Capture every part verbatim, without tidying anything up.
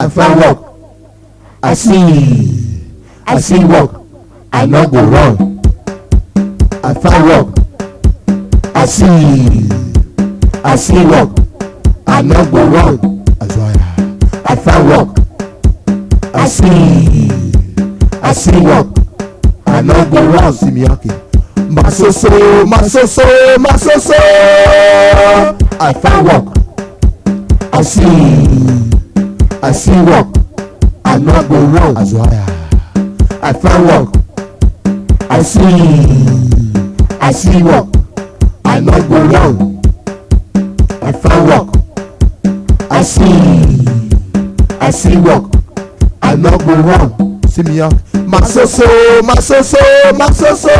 I find work. I see. I see work. I no go run. I find work. I see. I see work. I no go run. Azwaya. I find work. I see. I see work. I no go run. See me, okay. Masoso, masoso, masoso. I find work. I see. I see work. I no go run. Azwaya. I find work. I see. I see work. I no go run. I find work. I see. I see work. I no go run. See me, yeah. Masoso, masoso, masoso.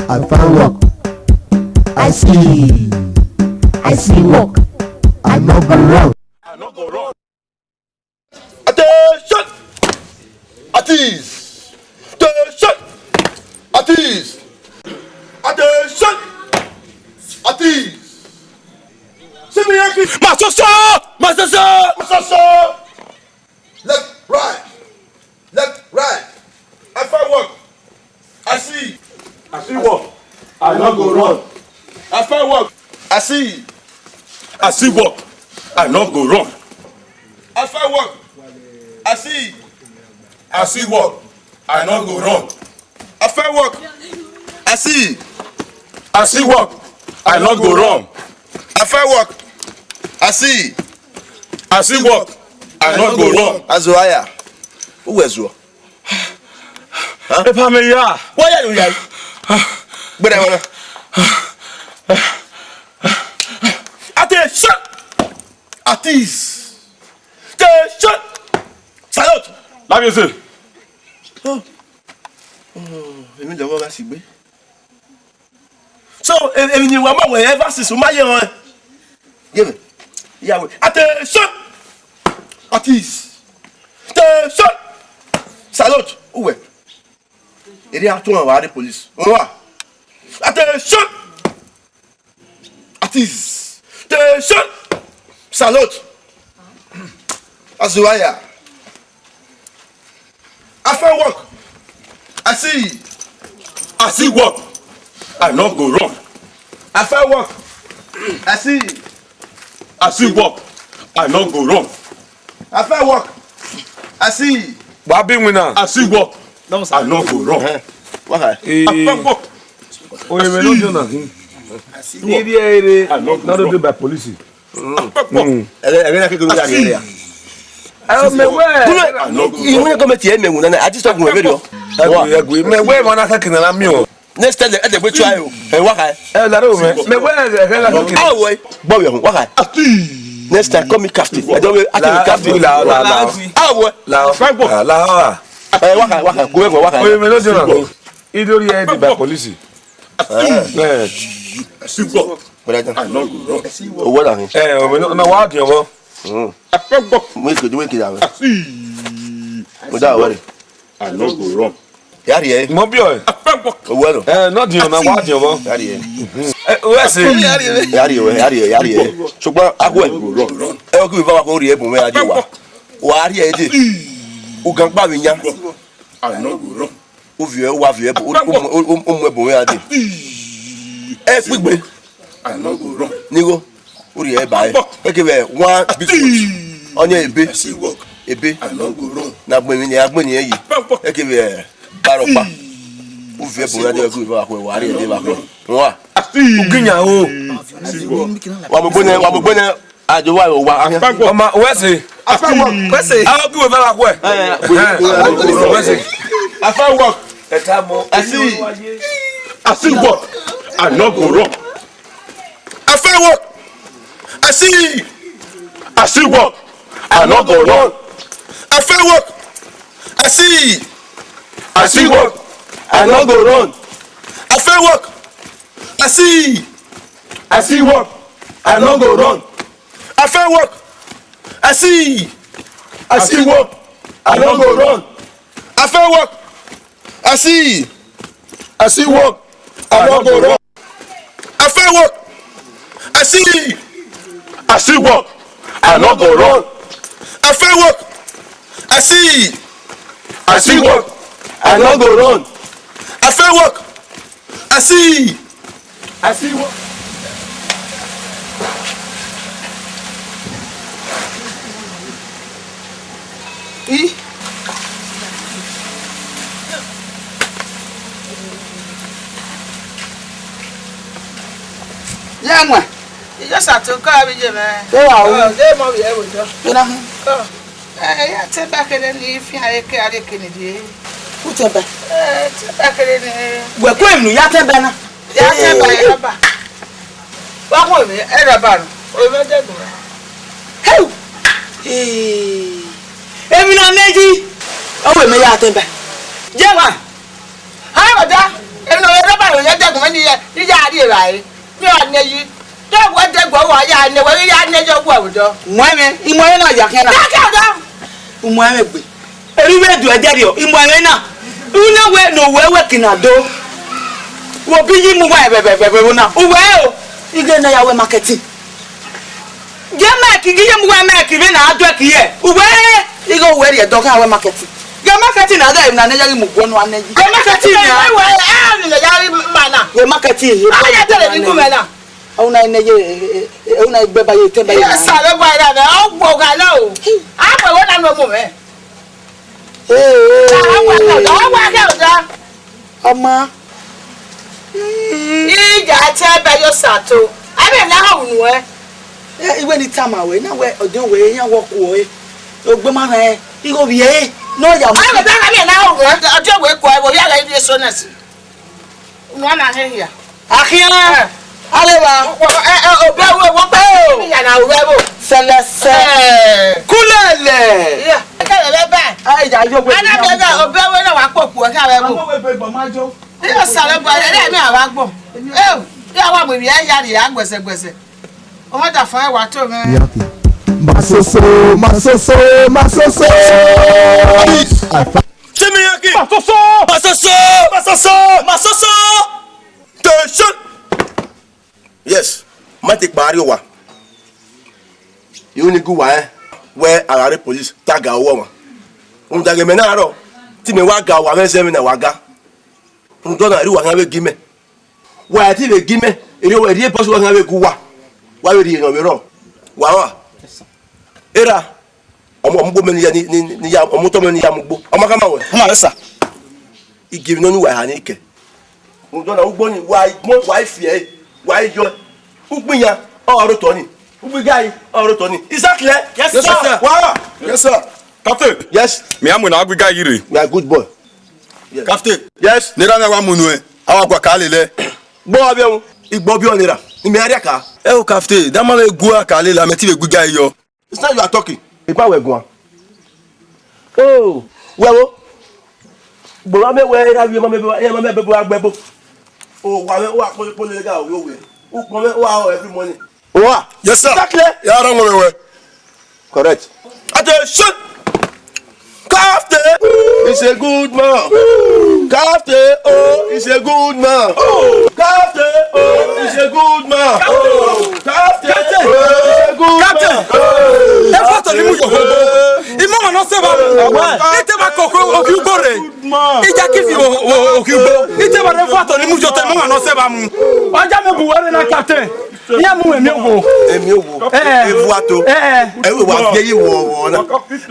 I find work. I see. I see work. I no go run. I no go run. Attention! At ease! Attention! At ease! Attention! At ease! See me, Yankee! Masoso! Masoso! Masoso! Left, right! Left, right! I find work. I see. I see work. I no go run. I find work. I see. I see work. I no go run. I find work. I see. I see work. I no go run. I find work. I see. I see work. I no go run. I find work. I see. I see work. I no go run. Azwaya. Who was you? Epa mẹ ya. Why are you here? Gbẹdẹ wọn. Attention! At ease! Attention! Salute! Lámì ẹsẹ̀. Èmi lọ́wọ́ bá sì gbé. So, èmi ni wàá mọ̀ wẹ̀ ever since, o ma yẹ wọn. Give me. Yàwé. Attention! At ease! Attention! Salute! Uwẹ̀. Eri atun wa the police. Wa. Attention! At ease! Attention! Salute! Azwaya. I find work. I see. I see work. I no go run. I find work. I see. I see work. I no go run. I find work. I see. Wa bi winna. I see work. I no go run. Eh, wa ha. Eh. I find work. Oye, me no do nothing. Ibi ere. I no go run. Not do by police. Ẹgbẹ́, ẹgbẹ́ náà kékeré wíwá rẹ̀ yà. Ẹ o mẹ wẹ. Ìwé yẹn gọọmenti ẹ mẹ wù nana, àti sọ gùn ẹgbẹ́ rẹ̀ ọ. Ẹgbẹ́, ẹgbẹ́, mẹ wẹ wọn náà kẹkẹ nana mi o. Next time, ẹ dẹ̀ gbé try o. Ẹ wá ka ẹ. Ẹ lọ́dọ̀ mẹ. Mẹ wẹ ẹ kẹ la kẹkẹ. Awọ ẹ. Gbọ́ wẹ̀ hùn, wá ka ẹ. Next time, call me captain. Ẹ jọ wẹ, a ti wẹ captain. La, la, la. Awọ ẹ. La, la. Ẹ wá ka ẹ, wá ka ẹ. Kò wẹ̀ wá ka ẹ. Oye, mẹ ló dé ọ̀nà. Idori ẹ di by police. Ẹ. Owó dà mí. Ẹ, ọmọ náà wà á di ọmọ. Wéèkì, wéèkì dà mí. Mo dá àwọ̀ rẹ̀. Yàrá yẹ. Mo bí ọ. Owó ẹ̀rọ. Ẹ, náà di ọmọ, wà á di ọmọ. Yàrá yẹ. Ẹ, o ẹ sè. Yàrá yẹ, yàrá yẹ, yàrá yẹ. Ṣùgbọ́n, akọ ẹ. Ẹ, o kì í bá wa kó rí ẹ bùn mẹ́ adé wa. Wà á rí ẹ dé. Ugangba mi yá. Uviẹ, uwa viẹ, u mu ẹbọ mwẹ dee. Ẹ kpigbe. Nigho, u rhie ẹre ba ẹre. Eke vbe one big foot. Ọni ebe. Ebe. Na gbẹn emwi ne a gbẹn ne irẹn yi. Eke vbe barọkpa. U viẹ ẹbọ mwẹ dee, eke vbe wa khuẹ, wa rhie ẹre ba khuẹ. Wa. Ugiyan o. Wa mu egbe nẹ, wa mu egbe nẹ. Ajo wa wa ahian. Ọma, wẹ sẹ. Afẹ wọ. Wẹ sẹ. A gbe wẹ va khuẹ. Wẹ sẹ. Afẹ wọ. Ẹta mọ. Asi. Asi wọ. Anọgorọ. Afẹ wọ. Asi. Asi wọ. Anọgorọ. Afẹ wọ. Asi. Asi wọ. Anọgorọ. Afẹ wọ. Asi. Asi wọ. Anọgorọ. Afẹ work. Asi. Asi work. Anọgorọ. Afẹ work. Asi. Asi work. Anọgorọ. Afẹ work. Asi. Asi work. Anọgorọ. I fit work. I see. I see work. I no go run. I fit work. I see. I see work. I. Ya nwa. Iyọ sa to kọ avbe iye mwẹ. Te wa wu. Ọ, de mọ vbe ẹvbo dọ. Te na hin. Ọ. Ẹ, ya tẹn ba kherhe ne I fian eke a rrie eke ni rrie. U tẹn ba. Ẹ, tẹn ba kherhe ni. Wẹ ku emwi ne u ya tẹn ba na. Ya tẹn ba, ya ba. Wa hu emwi, ẹ rọ ba nọ. O vbe dẹgbẹ. Heu! Ee. Emwi na nẹ yi. Ọ wẹ mẹ ya tẹn ba. Je wa. Aye, ọda, emwi ne ọ rọ ba nọ, ya dẹgbẹ ni ya, ni ya rrie evbare. Mi a nẹ yi. Te wẹ dẹgbẹ wa ya nẹ, wẹ ya nẹ yi ọgua vbe odọ. Mu ẹmwẹ, I mu ẹmwẹ na ya khian na. Dẹkẹ ọda. U mu ẹmwẹ gbe. Erriọ vbe do ẹdẹrriọ, I mu ẹmwẹ na. U na wẹ ne owẹ wẹ kina do. Wo bi yi mu wa ẹvẹvẹvẹvẹ na. Uwẹ o, I ghe ne ya wẹ marketing. Gie Mike, gie iye mu wẹ Mike vbe na a dọe ki ye. Uwẹ, I ghe uwẹ rhie dọ gha wẹ marketing. Gie marketing na gha emwi na ne ya ghi mu guọ nua nẹ yi. Gie marketing na. Uwẹ, a ni ne ya ghi ma na. Gie marketing ye. A ya dere ni gu mẹ na. Au na ne ye, au na gbe ba ye, tẹn ba ye. Iya sa vbe gua ra vbe, ọ gbọ gha na o. A gbọ wẹ na no mu mẹ. Ee. A wa kẹ ọda, a wa kẹ ọda. Ọma. Ija tẹn ba yo sato. Ẹ bẹ na ha unu ẹ. Ẹ, iwẹ ni tama wẹ, na wẹ ọdẹ wẹ, ya wọ kuọ ẹ. Ogbe ma rẹ, igho vbiẹ ẹ. No ya mu. Ẹ bẹ na ha na ha unu ẹ, ọdẹ wẹ kuọ ẹ, wẹ ya gha ivie so na si. Unu na he hia. Akhian. Ẹ. Areva. Wọ, ẹ, ẹ, obẹ wẹ wọ pẹ o. Iya na obẹ wo. Sẹlẹsẹ. Ẹ. Kulẹlẹ. Iya. Kẹlẹ bẹ bẹ. Ai, ya yo gbe. Ana bẹ bẹ, obẹ wẹ na wa kpokpo, ẹ kha bẹ wo. Ọmọ wẹ gbe gbọ ma jo. Iyọ sa vbe gua, ẹrẹ mi a wa gbọn. Eo, ya wa mu ivbi ya rhie a gbẹsẹ gbẹsẹ. Ọ ma da fan wa to mwẹ. Masoso, masoso, masoso. Simi yaki. Masoso. Masoso. Masoso. Masoso. Attention. Yes, ma te kpa rrie owa. Yu ni gu wa ẹ, wẹ a gha rre police, te a ga owọ ọmwa. Rhunmwuda ghe mẹ na rrọọ, te imẹ wa ga owa mwẹ zẹ vbene wa ga. Rhunmwuda ọna, erriọ uwa khian vbe gi mẹ. Wa ti vbe gi mẹ, erriọ uwa, erriọ bọsi uwa khian vbe gu uwa. Wa vbe rhie ne ọ vbe rrọọ. Wa rua. Erha, ọmọ, ọmọ ugbo mẹ ne I ya, ne, ne, ne I ya, ọmọ otọ mẹ ne I ya mu ugbo. Ọ ma khama wẹ? Ọ ma rre, sir. I gie emwi ne ọ ni uwa eha ni kẹ. Rhunmwuda ọna, ugbo ni, wa i gbọn, wa i fiẹ ẹre, wa i yọ ẹre. Ugbo iyan, ọ rre otọ ni. Ugbo igari, ọ rre otọ ni. Is that clear? Yes, sir. Wa rua. Yes, sir. Captain. Yes. Mẹ a mu na gbe igari rre. You are a good boy. Yes. Captain. Yes. Ne erha na wa mu nuẹn, a wa gua ka lele. Gbọ wa biẹ mu. Igbọ biẹ ọni ra. Ni mẹ a rhia ka. Ẹ o, Captain, da ma vbe gu a ka lele, a mẹ te vbe gbe igari yọ. It's not you are talking. Ipa wẹ guan. Oh, wẹ wo. Gbọmwa mẹ wẹ erha vbiẹ ma mẹ, erha ma mẹ bẹbẹ wa gbe ẹbo. O wa mẹ, wa kpọnmwẹ kpọnmwẹ lega o yo wẹ. Ukpọn mẹ wa ho every morning. Owa. Yes, sir. Exactly. Ya rọ wọn wẹ. Correct. Attention. Captain is a good man. Captain O is a good man. Captain O is a good man. Captain O is a good man. Captain. Ẹ fọ tọ ni mu yọ. Imọ ma nọ sẹ ba mu. Ite ma koko oki ugbo rre. Ija ki fi o, o, oki ugbo. Ite ma ne fọ tọ ni mu yọ te imọ ma nọ sẹ ba mu. Ọja mẹ bu wẹrẹ na, Captain. Iran mu emiowo. Emiowo. Eh. Evuato. Eh. Ẹvbo wa fi ẹre wọ ọvọ na.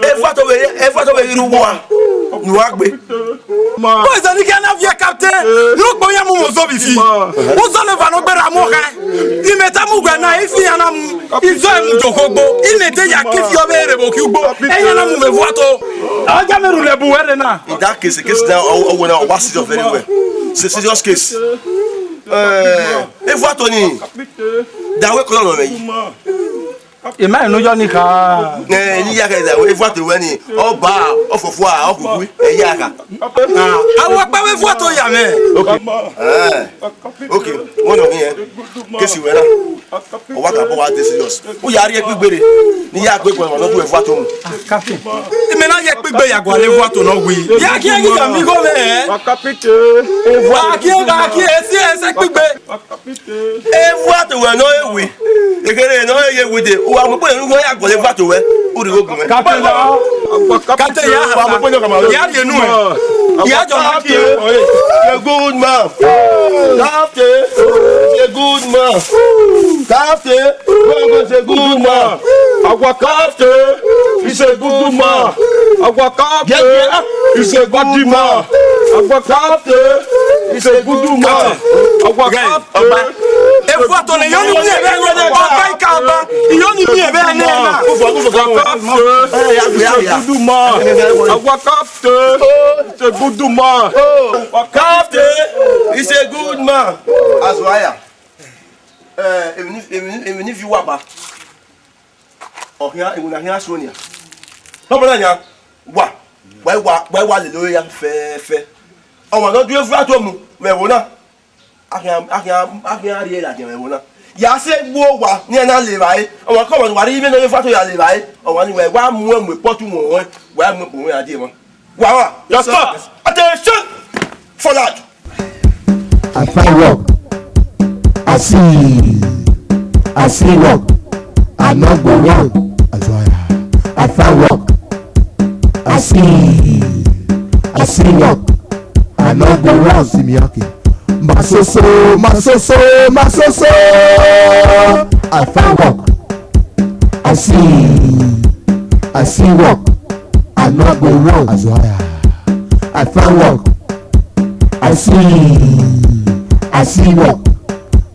Evuato vbe, evuato vbe ghi rre uwu a. Nu a gbe. Boys, ni kẹ na viẹ, Captain. Nu kpo iran mu mọ zọ vbe fi. Uzọ ne eva nọ gberra mu ọkha. Imẹ ta mu wẹ na, ifi iran na mu. Izọ emu do khogbo. Imẹ te ya ki fi ọvbe rre vbe oki ugbo. Iran na mu vbe evuato. Ọja mẹ rhulẹ bu wẹ rre na. In that case, case na, ọ, ọ, wẹ na, ọ wa serious very well. It's a serious case. Eh, evuato ni. Da wẹ kọlọ nọ mẹ yi. Ima inu yọ ni kha. Ẹ, ni ya kha da wẹ evuato wẹ ni. Ọba, ọfọfua, ọkhukhui, ẹ ya kha. Ah, a wa kpa vbe evuato ya mẹ. Okay. Eh. Okay. Wọ́n nọ ni ẹ. Kesi wẹ na. Ọ wa ka bọ wa de serious. U ya rrie kpigbe rre. Ni ya gbe gbọmọ nọ du evuato mu. Captain. Imẹ na ye kpigbe ya gualọ evuato nọ wi. Ya kiẹ ghi ya mi igho mẹ. Evuato. Wa kiẹ, wa kiẹ, esi ẹsẹ kpigbe. Evuato wẹ nọ ewi. Ekherhe nọ eye wi de. Uwa mu kpe nu ya gọlọ evuato wẹ. Captain, ya. Captain, ya. Ya rhie enu ẹn. Ya jọ na kie. Captain is a good man. Captain is a good man. Captain is a good man. Our captain is a good man. Our captain is a good man. Our captain is a good man. Our captain. Efuato ne, iyoni miẹn vbe nẹ, ọba ika ọba, iyoni miẹn vbe nẹ na. Our captain is a good man. Our captain is a good man. Our captain is a good man. Azọaya. Eh, emwi ni, emwi ni, emwi ni viọ uwa ba. Ọ khian, emwi na khian suẹn nian. Baba na yan, wa, wa, wa, wa lele ore ya fẹfẹ. Ọmwa ne ọ du efuato mu vbe ẹvbo na. A khian, a khian, a khian rhie ladian vbe ẹvbo na. Ya sẹ gbe owa ne iran na le evbare. Ọmwa kọmwa ne uwa rhie ivbi ne ọ ye efuato ya le evbare. Ọmwa ni wẹ wa mu ẹn mu ekpọtu wọn, wa mu ẹn kpo wọn ya die emwa. Wa wa. Your stop. Attention. Forward. I find work. I see. I see work. I no go wrong. Azọaya. I find work. I see. I see work. I no go wrong. See me, okay. My so so, my so so, my so so. I find work. I see. I see work. I no go wrong. Azọaya. I find work. I see. I see work.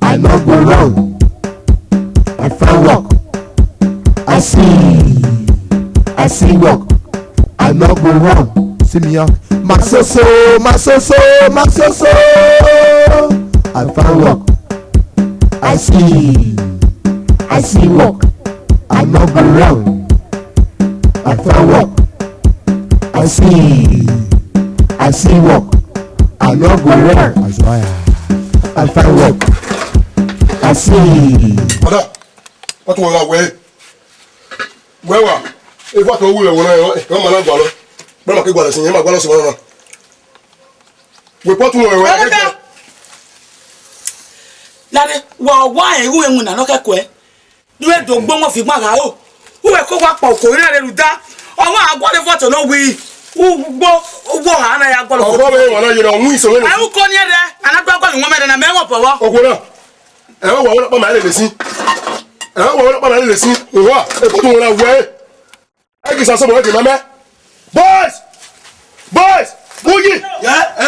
I no go wrong. I find work. I see. I see work. I no go wrong. See me, young. My so so, my so so, my so so. I find work. I see. I see work. I no go wrong. I find work. I see. I see work. I no go wrong. Azọaya. I find work. I see. Ọda, wọ́n tún wọ́n ra wẹ́ẹ́. Wẹ́ẹ́ wà, efu àtọ̀ wúlò ẹ̀wọ̀n náà, ẹ̀wọ̀n máa ná gbà lọ. Bẹ́ẹ̀ máa ké gbà lọ sí yẹn, máa gbà lọ sí wọn náà. Wepọ tun wẹ wẹ. Lare, wa wa ẹn iru ewinna nọ kẹkuẹ. Ru e do gbọmọ fi gban gha ro. Uwẹ ko wa kpa oko na rre ruda. Ọmwa a guọlọ foto nọ wi. Ugbo, ugbo ha na ya guọlọ foto. Ọkọ vbe wọn na yere ọmọ iso vbe. Ẹ u ko ni ẹrẹ, a na gba guọlọ wọn mẹrẹ na mẹ wọn pọvọ. Okwo na. Ẹ wa wẹ ọkpa ma lele si. Ẹ wa wẹ ọkpa ma lele si. Wa, e ko tun wọn na wẹ. Ẹ ghi sa sọmọ, ẹ ghi ma mẹ. Boys! Boys! Uyi!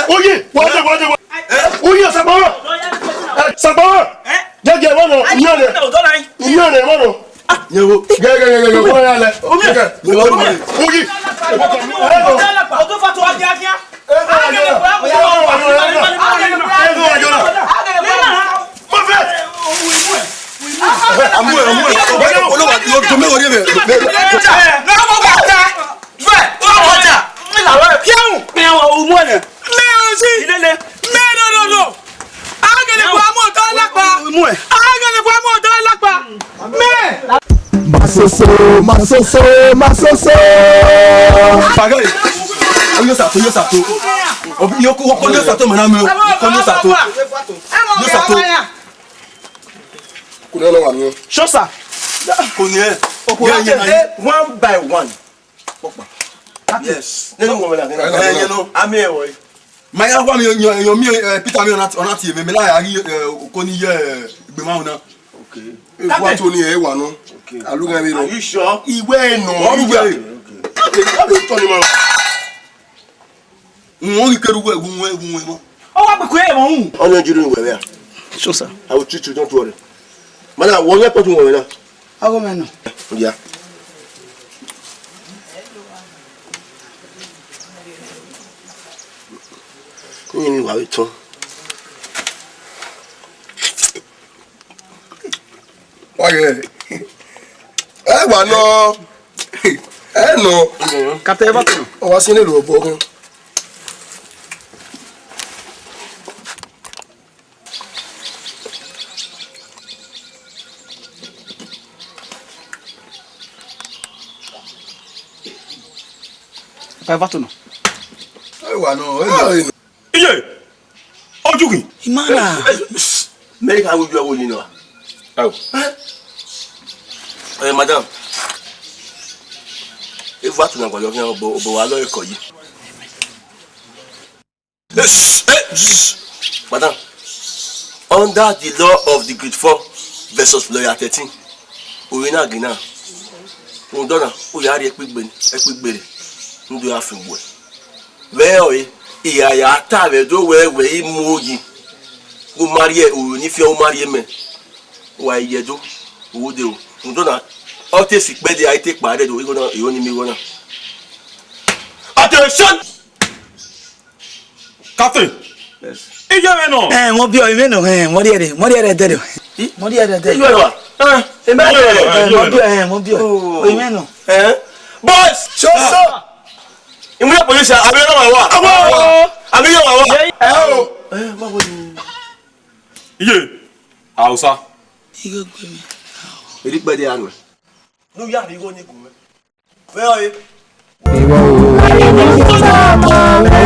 Uyi! Wọ́n dé, wọ́n dé, wọ́n. Uyi, Sagbọn! Sagbọn! Jẹ́ jẹ́ wọ́n nọ, ìyá rẹ̀. Ìyá rẹ̀ wọ́n nọ. Yẹ̀wò. Gẹ́gẹ́gẹ́gẹ́, wọ́n yà lẹ. Uyi! Ọdún fatu wa kíákíá. Amu ẹ, amu ẹ. Olówó, yóò dùn mí wọlé bẹ. Masoso, masoso, masoso. Pagari. Oyo sato, oyo sato. Obi, yo ko, ko yo sato, mana mi o. Ko yo sato. Yo sato. Kò ní ọlọ́wà ni o. Sure, sir. Kò ní ẹ. Okùn yẹn yẹn náà. One by one. Yes. Nínú wọn la. Ẹ yẹn náà. Àmì ẹ̀wọ̀ yìí. Ma ya wa mi yan yan mi, eh, Peter mi ọna ti, ọna ti mi, mi la ya ri, eh, oko ni ye, eh, ìgbìmọ̀ ọ̀hún náà. Okay. Ewu ato ni ẹ wà náà. Okay. Àlùkò mi nù. Are you sure? Ìwé ẹ̀ nù. Wọ́n mi jẹ́. Okay. Okay. Wọ́n mi tọ́ ni mọ́. Wọ́n rí kẹrù wẹ̀, wọ́n wẹ̀, wọ́n wẹ̀ mọ́. Ọ wa gbẹkọ ẹ mọ hu. Ọnụ juru were ya. Sure, sir. I will treat you, don't worry. Mana, wọ nye kpọtụ nwere na. Agụ mẹ nọ. Ya. Onye ni wa wetọ. Oye. Ẹ wa nọ. Ẹ nọ. Captain Everton. Ọ wa si ne lo ọbọ kan. Captain Everton. Ẹ wa nọ. Ẹ nọ. Iye! Ojuki! Imara! Mary ka wuju ẹwo yi nọ. Awo. Eh, madam. Vatu na gualọ khian, obọ, obọ wa lọ ekọ yi. Madam, under the law of the grade four versus lawyer thirteen, u ri na gina, rhunmwuda ọna, u ya rhie ẹkpigbe, ẹkpigberre, ne u do ya fin uwẹ. Vbe ẹre ọre, I ya ya ta vbe do wẹ wẹ I mu oyi, u ma rhie oro ni fian, u ma rhie mẹ, wa ye do, u de o. Rhunmwuda ọna, ọ te si kpẹdẹ, a i te kpa rre do, igho na, igho ni miẹn igho na. Attention! Captain. Yes. Iye mwẹ nọ. Ẹ, wọ́n bí ọ, ìwé nọ, ẹ, wọ́n rí ẹ̀rẹ̀, wọ́n rí ẹ̀rẹ̀ dẹ́rẹ̀. Wọ́n rí ẹ̀rẹ̀ dẹ́rẹ̀. Iye wa. Ẹ, ẹ, wọ́n bí ọ, ẹ, wọ́n bí ọ. Oh. Ìwé nọ. Ẹ. Boys. Sir, sir. Ìmúlẹ̀ police, àbí ọ̀rọ̀ wà wà. Àbí ọ̀rọ̀ wà wà. Ẹ o. Ẹ, báwo ni? Iye. Hausa. Iye gbé mi. Eri pẹ́ de anu. Ló yà mí wọ́n ní gùn mẹ́. Wẹ́ ọ yé. Ìwọ o. Àrẹ̀mú ló tọ́ ọmọ rẹ̀.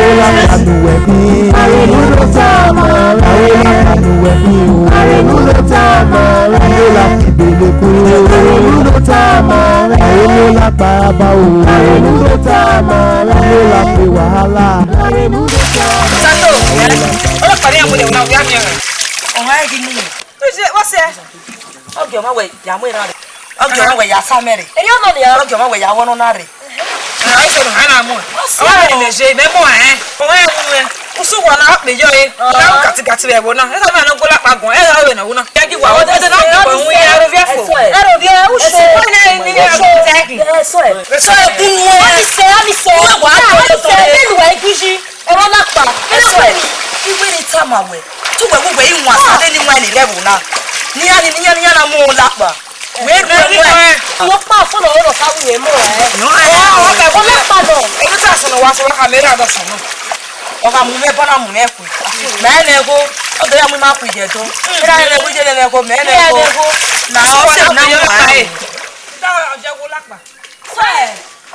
Àrẹ̀mú ló tọ́ ọmọ rẹ̀. Àrẹ̀mú ló tọ́ ọmọ rẹ̀. Àrẹ̀mú ló tọ́ ọmọ rẹ̀. Àrẹ̀mú ló la fi bèlè kú. Àrẹ̀mú ló tọ́ ọmọ rẹ̀. Àrẹ̀mú ló la pa bá o. Àrẹ̀mú ló tọ́ ọmọ rẹ̀. Àrẹ̀mú ló la pe wàhálà. Àrẹ̀mú ló tọ́ ọmọ rẹ̀. Sato, ọlọ́pàá ní àmúlẹ̀ òun náà, wíwá mi rẹ̀. Ọ̀hún ayé kí ni? What's that? Ọgẹ ọmọ wẹ ya mu iran rre. Ọgẹ ọmọ wẹ ya sa mẹ rre. Ẹyọ nọ nia. Ọgẹ ọmọ wẹ ya wọ nọ na rre. Ẹ, ẹ sọ nọ, ẹ na mu. Ọmọ rẹ nẹ je, mẹ mu ẹ. Ọmọ ẹ mu ẹ. Usu wa na pe yọ ẹ. Na katigati vbe ẹvbo na. Ẹ sa mẹ na gola pa gan. Ẹ ra wẹ na wu na. Ẹ gi wa. Ọdẹ na ki wa wu ya ro vi ẹfo. Ẹ ro vi ẹ usu. Ẹ ni ni ẹ so ẹ. Ẹ so ẹ kunu ẹ. Ami sẹ, ami sẹ. Wa wa. Ami sẹ, ẹ lu wa iguji. Ẹmwẹ na kpa. Ẹ wẹ, iwẹ ne tama wẹ, te uwẹ wu wẹ i wan sa de ni wan ni rẹ ẹvbo na. Nian, nian, nian na mu la kpa. Wẹ ru ẹmwẹ. Wọ́n pa fún ọ̀rọ̀ ká wù yẹn mọ́ ẹ. Wọ́n pa lọ. Ebi tí a sọ̀nà wa sọ wá kà mí rà dọ̀ sọ̀nà. Ọ̀gá mu mẹ́ bọ́nà mu mẹ́ kù. Mẹ́ ẹ nẹ́gó, ọ̀dọ̀ ya mu ma kù ìjẹ́ tó. Mẹ́ ẹ nẹ́gó, jẹ́ nẹ́gó, mẹ́ ẹ nẹ́gó. Na ọ̀sẹ̀ náà mú wa. Ọjọ́ wo lápá? Sir,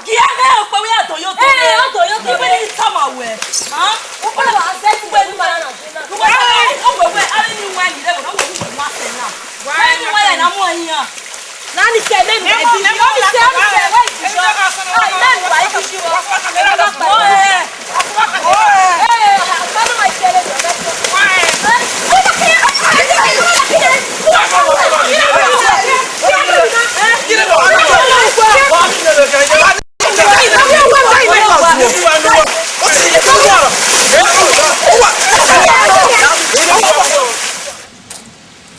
gie mwẹ okpẹvbo ya do yo to. Eh, o do yo to. Iwẹ ni tama wẹ. Han? Ukpẹvbo wa sẹ ti wẹ ni ma na. Ukpẹvbo wa sẹ, o wẹ wẹ, a ni wa ni rẹ, o wẹ wẹ ma sẹ na. Wa ni wa ya na mu ayan. Na ni sẹ me mi. Na ni sẹ mi sẹ wẹ ti sọ. Ai, me wa ti sọ. Eh, eh.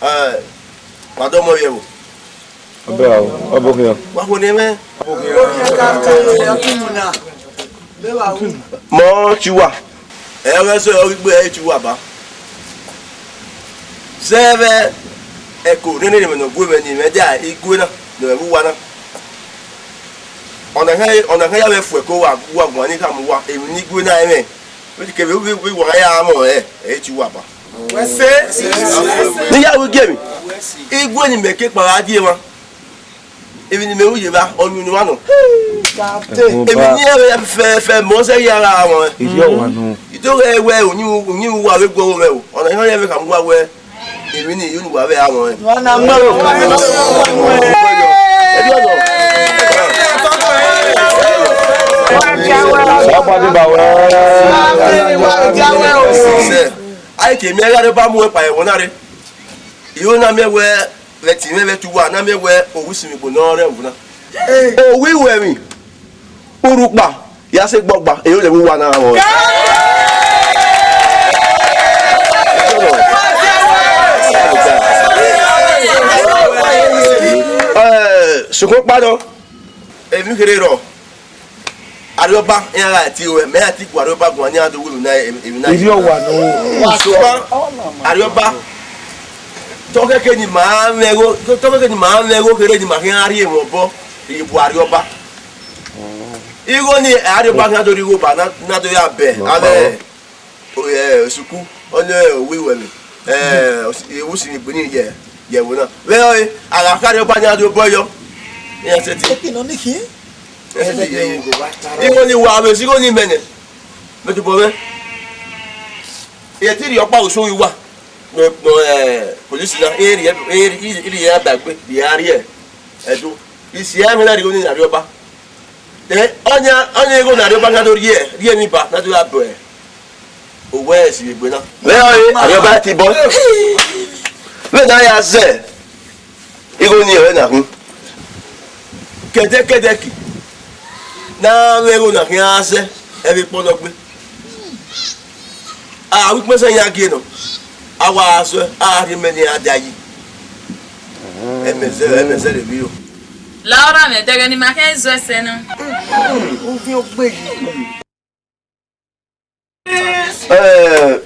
Ẹ, wa dọmọ vbe ẹvbo. Ọbẹ o, ọbọ khian. Wa kho ne mwẹ. Mọ ti wa. Ẹ ghẹ sẹ ọ ghi gbe ẹ ti wa ba. Zẹ vbe ẹko nene mwẹ ne ọ gu mwẹ ni mwẹ dia igue na ne ọ vbe uwa na. Ọna khan, ọna khan ya vbe fu ẹko wa, wa guan ni khama uwa, emwi ne igue na ẹmwẹ. Vbe kevbe vbe, vbe wa ya mọ ẹ, ẹ ti wa ba. Wẹ se. Ne I ya ru igie emwi. Igue ne imẹ ke kpa gha die emwa. Emwi ne imẹ ru ye evba, ọ unu ne uwa nọ. Emwi ne iran vbe fẹfẹ mọ sẹ ya gha mọ ẹ. Iyọ wa nọ. I do ghẹ wẹ, uyinmwẹ, uyinmwẹ uwa vbe gu ọvbo mwẹ o. Ọna I họn ya vbe khama uwa wẹ, emwi ne I unu uwa vbe gha mọ ẹ. Erriọ nọ. Sa pati ba wẹ. Sẹ, a i ke miẹn gha rre ba mu ẹkpa ẹvbo na rre. I ho na miẹn wẹ, vbe ẹtin mwẹ vbe ẹtin uwa, na miẹn wẹ owa isinmwi igbo ne ọ rre ẹvbo na. Owa iwẹmwi, urhukpa, ya sẹ egbe ọgba, ero lẹ vbe uwa na rrọọ. Eh, sokpan ọkpa nọ, emwi kherhe rrọọ. Arriọba iran gha tie ruẹ, mẹ iran ti gu Arriọba guan ne iran do ru emwi na, emwi na. Ivbi ọwa nọ. Sokpan Arriọba, tọkẹkẹ ne ima mwẹ igho, tọkẹkẹ ne ima mwẹ igho kherhe ne ima khian rhie emwi obọ, I bu Arriọba. Igho ni Arriọba khian do rhie igho ba na, na do ya bẹ avbe, eh, Osuku, ọni owa iwẹmwi, eh, osi-, owa isinmwi igbo ni ye, ye ẹvbo na. Vbe ẹre, a gha kha Arriọba ne iran do bọ yọ, iran sẹtin. Igho ni wa vbe si igho ni mẹ nẹ, mẹ tobọ mwẹ. Irẹn te rhie ọkpa oso ghi wa nọ, nọ, eh, polisi na, e rhie, e rhie, e rhie ya ba egbe, rhie ya rrie Ẹdo. Isi ẹmwẹ na rhie igho ni Arriọba. Eh, ọnia, ọnia igho na rhie ọba na do rhie, rhie emwi ba na do ya bọ owẹ esi vbe egbe na. Vbe ọre, Arriọba ti bọ. Vbe na ya zẹ igho ni ọre na khin. Kẹdẹkẹdẹ ki, ne a mwẹ igho na khian zẹ, ẹ vbe kpọlọ gbe. A ru ikpẹsẹ yan gie nọ, a wa suẹ, a rhie mẹ ne a da yi. Ẹmẹzẹ, ẹmẹzẹ rhe vbiro. La ọra mwẹ dẹghẹ ne ima khian zọ ẹsẹ na. Ovin ogbe yi. Ẹ,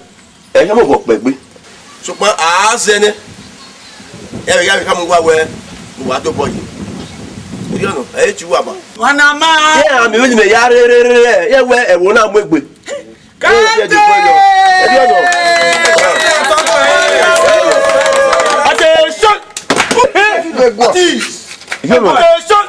ẹ hẹ mọ vbe ọkpẹ gbe. Sokpan a zẹ nẹ, ẹ vbe gha vbe khama uwa wẹ, uwa dobọ yi. Erriọ nọ, ẹ i tie uwa ba. Wa na ma. Iran miẹn vbene imẹ ya rre rre rre, iran wẹ ẹvbo na mu egbe. Kate! Attention! Attention! Attention!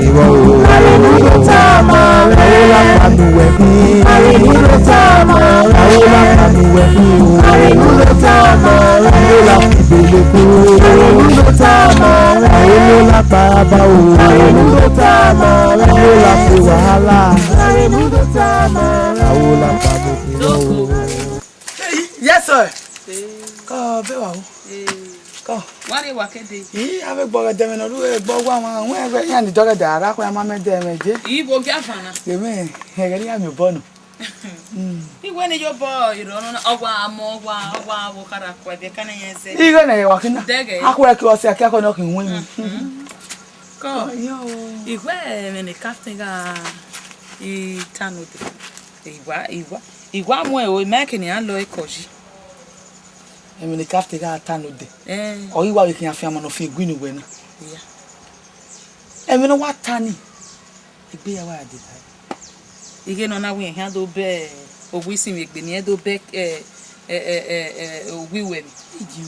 Ìwọ o, àrẹ̀mú ló tọ́ ọmọ rẹ̀, ó lápá nu wẹ̀ mí. Àrẹ̀mú ló tọ́ ọmọ rẹ̀, ó lápá nu wẹ̀ mí o. Àrẹ̀mú ló tọ́ ọmọ rẹ̀, ó lápá ìgbèlè kú. Àrẹ̀mú ló tọ́ ọmọ rẹ̀, ó lápá bá o. Àrẹ̀mú ló tọ́ ọmọ rẹ̀, ó lápá wàhálà. Àrẹ̀mú ló tọ́ ọmọ rẹ̀, ó lápá nu wẹ̀ mí o. Yes, sir. Kọ bẹ wa o. Kọ. Wa rre wa kede. Ii, avbe gbọghẹdẹ mwẹ ne ọ rre gbọ wa wan, wẹ vbe iran ni dọghẹdẹ a rra, akhuẹ a ma mẹ dẹ mwẹ je. Ii, vbe ogiavan na. Yemẹ, ẹghẹ ne iran miẹn obọ nọ. Iwẹ ne yobọ irọ nọ na, ọ wa mọ, ọ wa, ọ wa wo khara kua ẹbẹ ka ne yẹn zẹ. Ighe ne wa kina. Dẹghẹ. Akhuẹ ke ọ sẹ, akẹ akọ nọ khin wẹn. Kọ. Iwẹ ẹmwẹ ne captain gha i ta node. Iwa, iwa, iwa mu ẹro, ima ke ne iran lọ ekọ yi. Ẹmwẹ ne captain gha ta node. Eh. Ọ ghi wa vbe khian fian ọmọ ne ọ fian egui ne uwẹ na. Iya. Ẹmwẹ ne ọ wa ta ni, egbe ya wa deba ẹre. Ighe ne ọ na wẹ iran do bẹ owa isinmwi egbe, ne iran do bẹ, eh, eh, eh, eh, eh, owa iwẹ ni. Iji.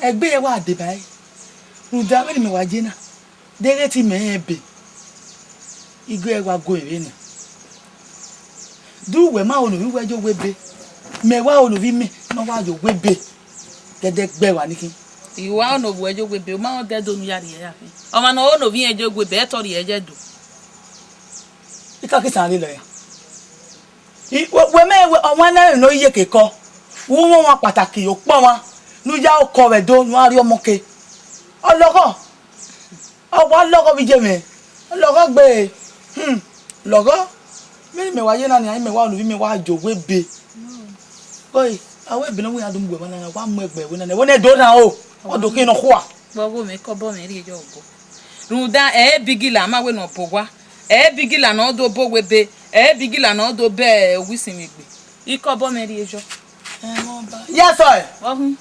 Egbe ya wa deba ẹre. Rhunmwuda vbene imẹ wa ye na. Deghẹ te imẹ rẹn ebe, igho ẹre wa gu mwẹ vbe nian. De uwẹ ma ho ne ovbi uwẹ ye owa ebe, mẹ wa ho ne ovbi mẹ ne ọ wa ye owa ebe. Dẹdẹ gbe wa ni khin. I wa ho ne ovbi uwẹ ye owa ebe, u ma rẹn odẹ do ne u ya rhie ya khin. Ọmwa ne ọ ho ne ovbi irẹn ye owa ebe, ẹtọ rhie ye do. I ka kisan lele ya. I, wẹ, wẹ mẹ, wẹ, ọmwa na rẹn ne ọ ye ke kọ. Vbe u mwẹ ọmwa kpataki, okpọ ọmwa, ne u ya okọ vbe Ẹdo, ne u gha rrie ọmọ ke. Ọ lọghọ. Ọ wa lọghọ vbe iye mwẹ, ọ lọghọ gbe, hmm, lọghọ. Vbene imẹ wa ye na nian, imẹ wa ho ne ovbi mẹ wa ye owa ebe. Oi, a wẹ ebe ne ọ wẹ iran do mu uwẹ emwa na, wa mu ẹgbẹ ẹvbo na, ẹvbo na do rhan o, ọ do khin nọkhua. Vbe ọghe mwẹ, ke obọ mwẹ rhie yọ obọ. Rhunmwuda ẹ i re bigila, a ma wẹ ne ọ bọ owa. Ẹ i re bigila ne ọ do bọ owa ebe, ẹ i re bigila ne ọ do bẹ owa isinmwi egbe. Ke obọ mwẹ rhie yọ. Yes, sir. Ọhun.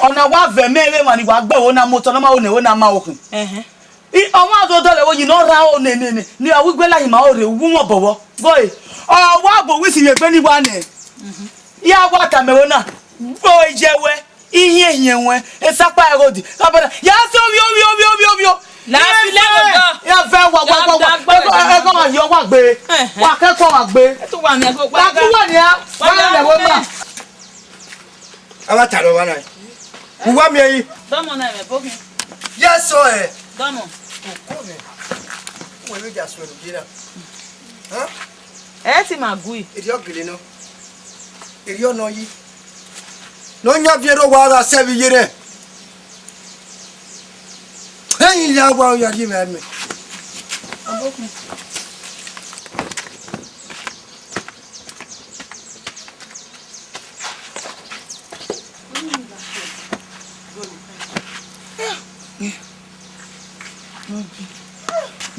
Ọna wa vẹ mẹ vbe emwa ni wa gbe ẹvbo na moto, ọna ma ho ne ẹvbo na ma okhin. Ẹhẹn. I, ọmwa do dọlọ ẹvbo yi ne ọ rhan o ne, ne, ne, ne ọ gu iguẹ la hin ma o rre, uwu mwẹ ọbọvbọ. Goi, ọ wa bu owa isinmwi egbe ni wa nẹ. Mhm. Ya wa tama ẹvbo na, gbe oje wẹ, ihiẹn hiẹn wẹ, esakpa ẹghodi. Abada, ya sẹ ovio, ovio, ovio, ovio, ovio. La fi lẹ vbe odọ. Ya vẹ wa, wa, wa, wa. Ẹgọ, ẹgọ wa yọ wa gbe. Ẹhẹn. Wa kẹkọ wa gbe. Ẹ tún wà ní ẹgbẹ́. Wa tún wà ní a. Wa lẹ wẹ ma. A wa ta lọ wa na. Uwa miẹn yi. Dọmọ na ẹmwẹ boghin. Yes, sir. Dọmọ. Okọ mwẹ. Wẹ vbe ja suẹn ye na. Hẹn? Ẹ ti ma gui. Erriọ gele nọ. Erriọ nọ yi. Ne ọ yan viẹn rre owa gha sẹ vbe iye rẹ. Ẹyin ya wa ya rhie mwẹ mẹ. Abokun.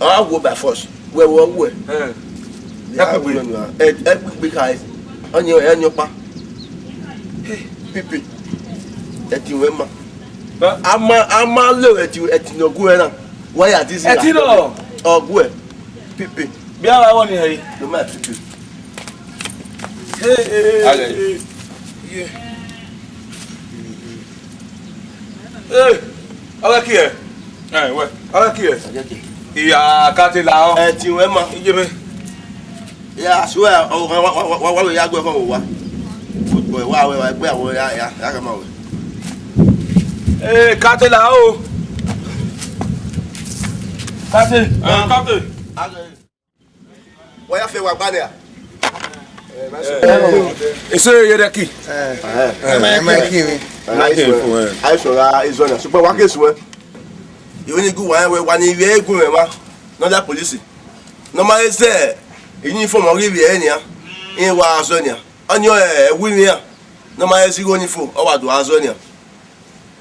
Ọ gha wo by force. Wẹ wẹ ọ wẹ. Eh. Ya kpegbe. Ẹ kpegbe ka ẹ. Ọni ẹ ni ọkpa. Pipi. Ẹtin wẹ ma. Ba- A ma a ma lo ẹtin ẹtin ne ọ gu ẹ na. Why are this? Ẹtin nọ. Ọ gu ẹ. Pipi. Bia wa wọ ni hẹ yi. No ma pipi. Hey, hey, hey, Ale. Hey, yeah. Hey, ọghe kiẹ. Ẹ wẹ. Ọghe kiẹ. Iya ka te la ọ. Ẹtin wẹ ma. Iye mẹ. Ya swear, ọ wa wa wa wa wa ya gbe kọ wa. Football wa wa wa gbe awọ ya ya ya kama wẹ. Ee, ka te la o. Ka te. Ẹ, ka te. Wa ya fẹ wa gba nẹ. Ese ye dẹ ki. Ẹ ma ki mi. Nice one. Aisọ ra izọ na. Ṣùgbọ́n wa ke suẹ. Ìwé ni gu wa wẹ wa ni vbe gun mẹ ma. Nọ da polisi. Ne ọ ma he zẹ uniform ọghe ivbi ẹre nian, rẹn wa azọ nian. Ọni ọ ẹwu ivbi iran, ne ọ ma he zẹ igho ni fo, ọ wa do azọ nian.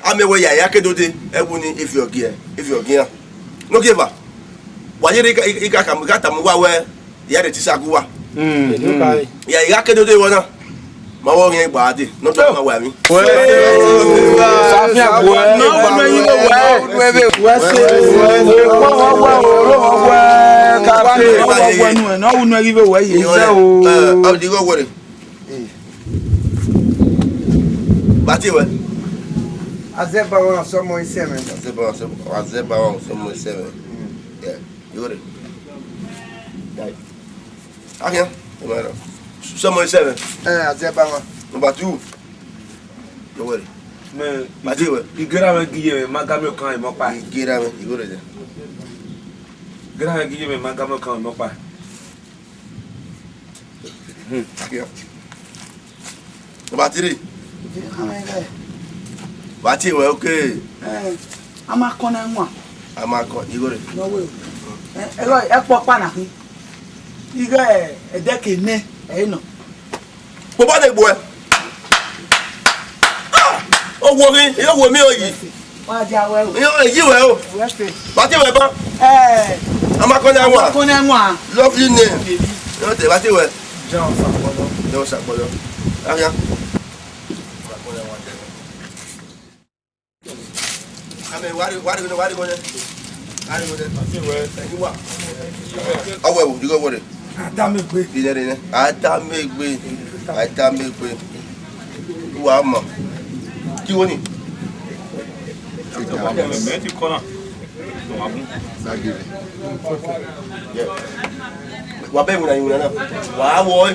A miẹn wẹ ya ya ke dode, ẹwu ni ifi ọgie, ifi ọgie iran. Ne ọ gie eva, wa ye rre ika ka mu, ika tama uwa wẹ, ya rre tisa gu uwa. Ya, I gha ke dode vbọ na. Ma vbe ọghe gba dee, ne ọ tọ ma wa emwi. Wẹ, Safian, wẹ, ne ọ wẹ ne ọ wẹ. Wẹ se, wẹ, wẹ, wẹ, wẹ, wẹ, ka se, wẹ, wẹ, nu, ne ọ wẹ nu ghi vbe wẹ ye. Ẹ, ọ di gho wẹrẹ. Bati wẹ. Azẹba wan sọmọ isẹmwẹ. Azẹba wan sọmọ, Azẹba wan sọmọ isẹmwẹ. Yeah, you got it. Right. Ahian, sọmọ isẹmwẹ. Eh, Azẹba wan. Number two. You got it. Man, Bati wẹ. Igera mẹ gi ye mẹ, ma ga mi okan imọ pa. Igera mẹ, you got it. Igera mẹ gi ye mẹ, ma ga mi okan imọ pa. Hmm. Number three. Bati wẹ, okay. Eh, a ma kọn na wan. A ma kọn, igho rẹ. No way. Eh, ẹkpọ pa na khin. Ighe ẹdẹ ke nẹ, ẹ i nọ. Kpobọ ne egbuẹ. Ah! Owo ghi, iyo wo mi oyi. Wa dia wẹ o. Iyo, eyi wẹ o. Wẹ fe. Bati wẹ ba. Eh. A ma kọn na wan. A ma kọn na wan. Lovely name. Yo te bati wẹ. John Sakpọlọ. John Sakpọlọ. Ahian. Ame, wari, wari, wari, wari. Wari, wari. Ati wẹ. Ẹni wa. Ọwẹ wo, digọ wọrẹ. Adamegbe. Ilẹ rẹ nẹ. Adamegbe. Adamegbe. Wa ma. Ki wo ni? Mẹ ti kọ na. Wa bẹ wuna, wuna na. Wa wọ.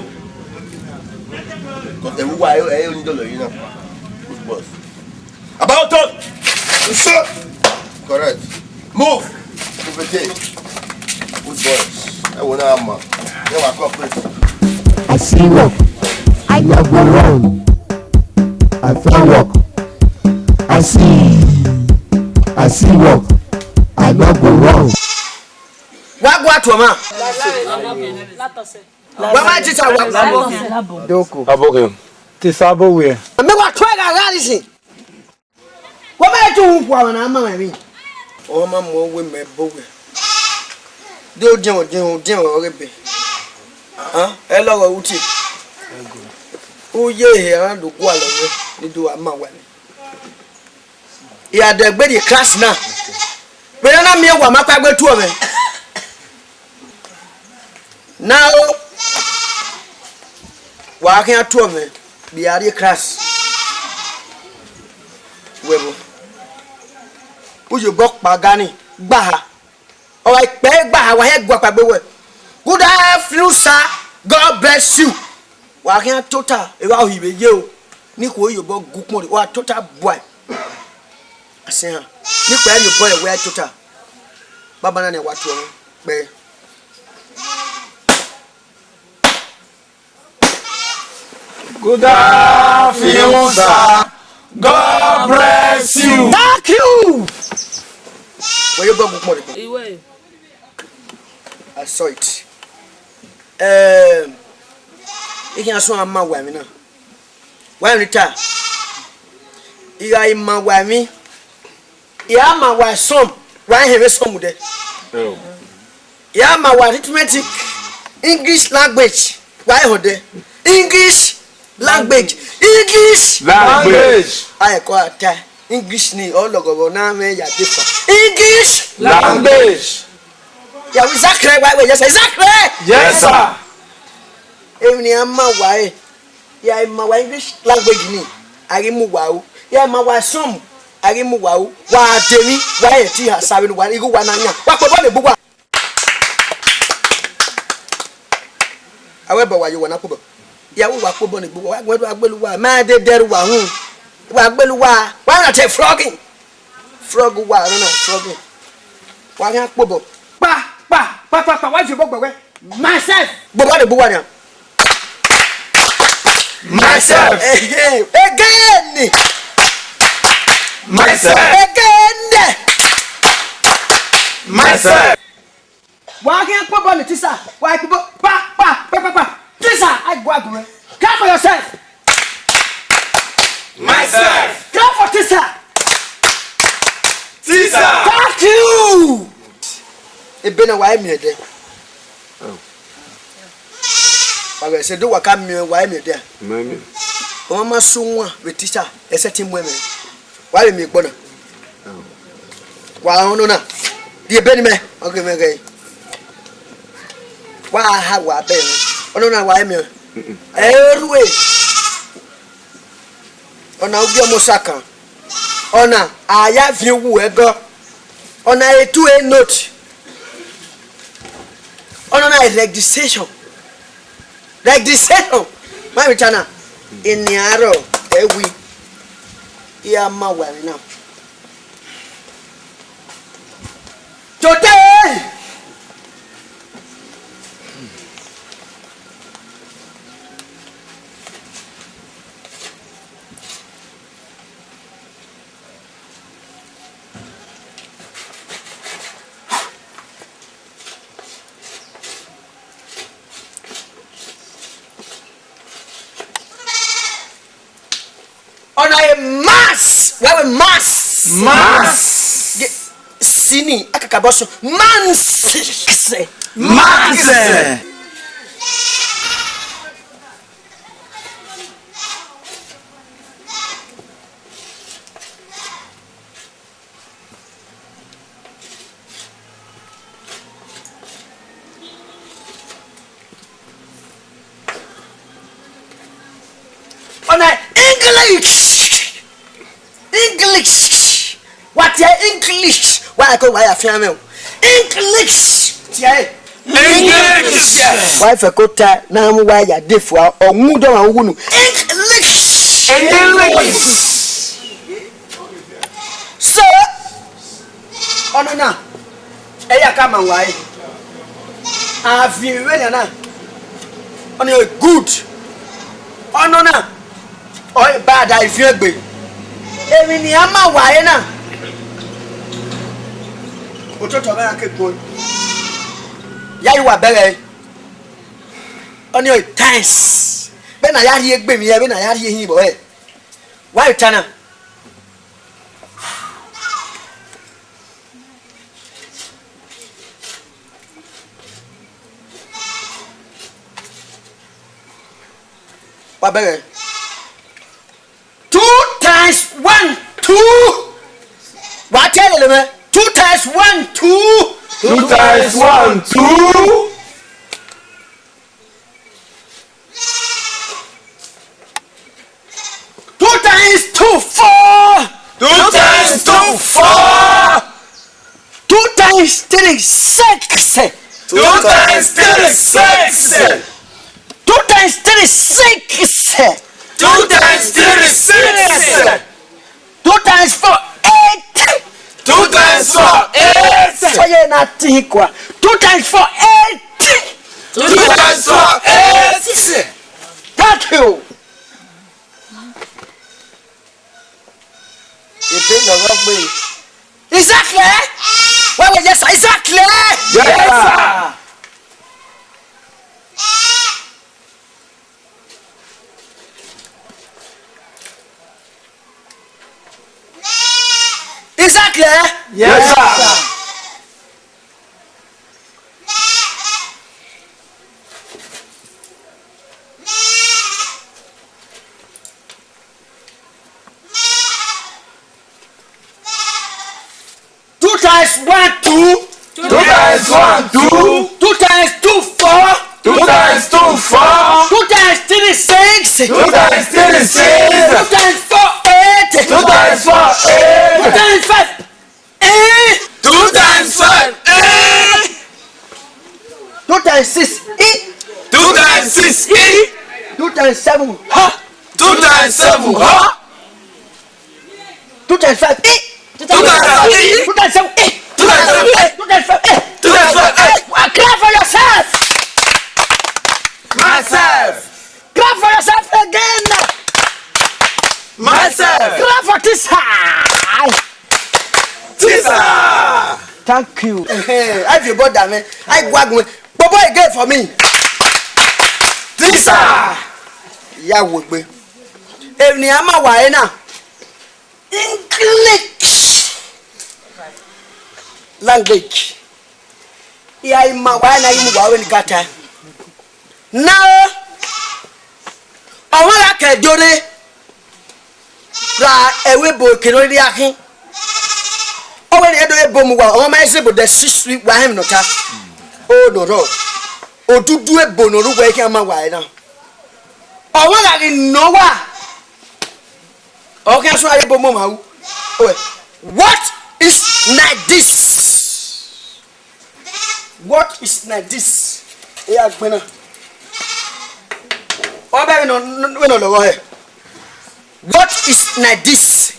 Kọtẹ wa ẹ, ẹ, ni dọlọ yi na. Good boss. About turn. Sir. Correct. Move. Move again. Good boys. Ẹ wo na ma. Ẹ wa cooperate. I see work, I no go run. I find work, I see. I see work, I no go run. Wa gua tuoma. Wa ma teacher wa. Doko. Abokin. Tisa abo wẹ. Mẹ wa tuẹ gha gha nisin. Wẹ ma tu hu kua na ma mẹ vbi. Ọ ma mu wẹ mẹ bo wẹ. De odiẹn odiẹn odiẹn ọghe be. Ẹ lọghọ uti. Uye ehe a do gualọ wẹ ne do a ma wẹ. I gha dẹgbe rrie class na. Vbene a na miẹn owa ma kpaegbe tuọ mwẹ. Na o, wa khian tuọ mwẹ, vbe a rrie class. Wẹ vbo? Uyobọ kpa ga ni, gbaha. Ọ gha kpẹ gbaha, wa hẹ gua kpaegbe wẹ. Good afternoon, sir. God bless you. Wa khian tota, evba ohi vbe ye o. Ni khuo iyobọ gu ukpọn rre, wa tota buae. Asẹn ha. Ni kpẹ iyobọ ẹre wẹ tota. Baba na nian wa tuẹ mwẹ kpẹ. Good afternoon, sir. God bless you. Thank you. Wẹ iyobọ gu ukpọn rre. Iwe. I saw it. Um, I khian suẹn a ma wa emwi na. Wa emwi ta. I gha i ma wa emwi. I a ma wa sum. Wa hẹn vbe sum dẹ. I a ma wa arithmetic English language. Wa họn dẹ. English language. English language. Aye kọ ata. English ni ọ lọghọ vbe ọ na mwẹ ya de fa. English language. Ya wẹ izakrẹ wa wẹ yes sir. Izakrẹ. Yes sir. Emwi ne a ma wa ẹre, ya ma wa English language ni, a ghi mu wa ru. Ya ma wa sum, a ghi mu wa ru. Wa de emwi, wa rẹn te iran sa vbene uwa igho uwa na yan. Wa kpobọ ne egbe uwa. Avbe ẹbọ wa ye uwa na kpobọ. Ya wẹ uwa kpobọ ne egbe uwa, wa guẹn do gha gbele uwa. Ma dede ẹre uwa hun. Wa gbele uwa. Wa na te flogging. Frog wa, no, no, frog. Wa gha kpobọ. Kpa, kpa, kpa, kpa, kpa, wa fi obọ gbẹ wẹ. Myself. Gbobọ de gbe uwa nian. Myself. Ehe, again. Myself. Again. Myself. Wa khian kpobọ ne teacher, wa kpobọ, pa, pa, pa, pa, pa. Teacher, I go, I go. Clap for yourself. Myself. Clap for teacher. Teacher. Thank you. Ebe na wa emi ẹdẹ. Oh. Wa ghẹ sẹ do wa ka miẹn, wa i miẹn dia. Mẹ miẹn. Ọ ma ma sẹ uwan vbe teacher, ẹsẹ te mu ẹmwẹ. Wa vbe miẹn egbe ọna. Wa rẹn ọnọna. Rhie ebe ne imẹ, ọ ghe mwẹ ghẹ. Wa ha wa bẹghe. Ọnọna wa i miẹn. Ẹ i rue. Ọna ugie ọmọ Osakan. Ọna a ya viẹn uwu ẹgọ. Ọna a two A note. Ọna na registration. Registration. Ma vbe ta na. Eni arọ ẹwi. I a ma wa emwi na. Today. Ọna e mass, wa wẹ mass. Mass. Ye, sini, akakabọsọ, mass. Mass. Ọna English. English. Wa tie English. Wa ko wa ya fian mẹ o. English. Tie. English. Wa fẹ ko ta na mu wa ya de fua, ọ mu dọ ma wu nu. English. English. So, ọnọna, ẹ ya ka ma wa ẹre. A viọ vbene na, ọnii good. Ọnọna, ọ bad, a viọ egbe. Emwi ne iran ma wa ẹre na, ototọ mwẹ ra ke gbọn. Ya yi wa bẹghe. Ọnii thanks. Vbene a ya rhie egbe emwi hẹ, vbene a ya rhie ehin vbọ hẹ. Wa eta na. Wa bẹghe. Two times one, two. Wa tie lele mwẹ. Two times one, two. Two times one, two. Two times two, four. Two times two, four. Two times three, six. Two times three, six. Two times three, six. Two times three, six. Two times four, eight. Two times four, eight. Oye na ti kua. Two times four, eight. Two times four, eight. Thank you. Ebe lọghọ gbe. Is that clear? Wẹ wẹ, yes sir. Is that clear? Yes sir. Is that clear? Yes sir. Two times one, two. Two times one, two. Two times two, four. Two times two, four. Two times three, six. Two times three, six. Two times four, eight. Two times four, eight. Two times five, eight. Two times five, eight. Two times six, eight. Two times six, eight. Two times seven, ha. Two times seven, ha. Two times five, eight. Two times five, eight. Two times seven, eight. Two times seven, eight. Two times five, eight. Two times five, eight. Clap for yourself. Myself. Clap for yourself again. Myself. Clap for this side. Teacher! Thank you. Everybody, man. I go, I go. Bobo again for me. Teacher! Ya wo egbe. Emwi ne a ma wa ẹre na. English language. I a i ma wa ẹre na, i mu wa vbe ni gata. Na o. Ọmwa gha ke do rre ra ẹvbo ebo ke ne ọ rhirhi khin. Ọ wẹ ne irẹn do ebo mu uwa, ọmwa ma zẹ ebo de sisi wa hẹn ne ọ ta. O nọ rọ, odudu ebo ne ọ rre uwa khian ma wa ẹre na. Ọmwa gha ghi nọ uwa, ọ khian suẹn ebo mu ọmwa ru. Owẹ, what is like this? What is like this? Eya gbẹn na. Ọ bẹ vbe nọ, vbe nọ lọghọ hẹ. What is like this?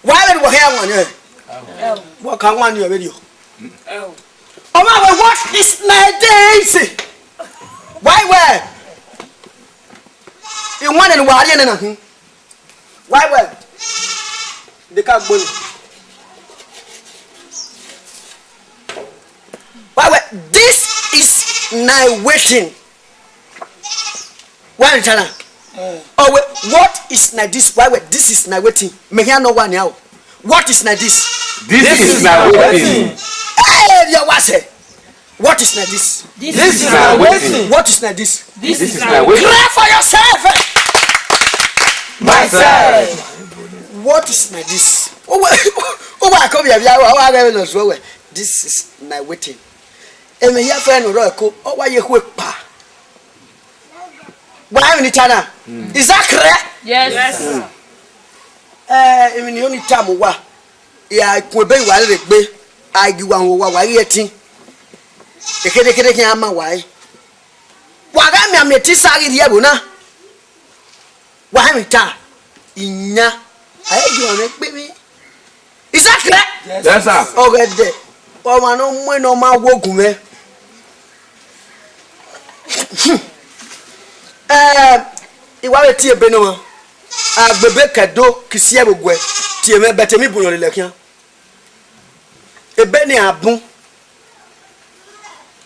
Wa vbe ne uwa hia wan nian? Wa ka wan nian vberriọ. Ọ ma wẹ, what is like this? Wa wẹ, iwan ne wa rhie nẹ na hin. Wa wẹ, de ka gbẹn. Wa wẹ, this is my wetin. Wa vbe ta na? Ọ wẹ, what is like this? Wa wẹ, this is my wetin. Mẹ khian nọ wa nian o. What is like this? This is my wetin. Hey, your wa sẹ. What is like this? This is my wetin. What is like this? This is my wetin. Clap for yourself. Eh? Myself. What is like this? Uwa, uwa ko bia bia, uwa, uwa ghe no zuẹ wẹ. This is my wetin. Emwi hia fẹ ne ọ rrọọ ẹko, ọ wa ye khu ekpa. Wa emwi ne I ta na? Is that clear? Yes. Yes, sir. Eh, emwi ne I ta mu uwa, I gha kun ebe ne uwa rherhe gbe, a ghi wa wọn uwa, wa ghi ẹtin. Ekhedekede khian ma wa ẹre. Wa gha mianmian etisa ghi rhie ẹvbo na. Wa hẹn emwi ta, I yan, a i gie uwa mwẹ kpevbi. Is that clear? Yes, sir. Ọghẹdẹ, ọmwa ne ọ mu ne ọ ma wo gun mwẹ. Eh, I wa vbe tie ebe ne ọmwa. A gbe ebe ke do, ke isi ẹvbo guẹ, tie mwẹ, but emwi bun yọ lele khian. Ebe ne a bun,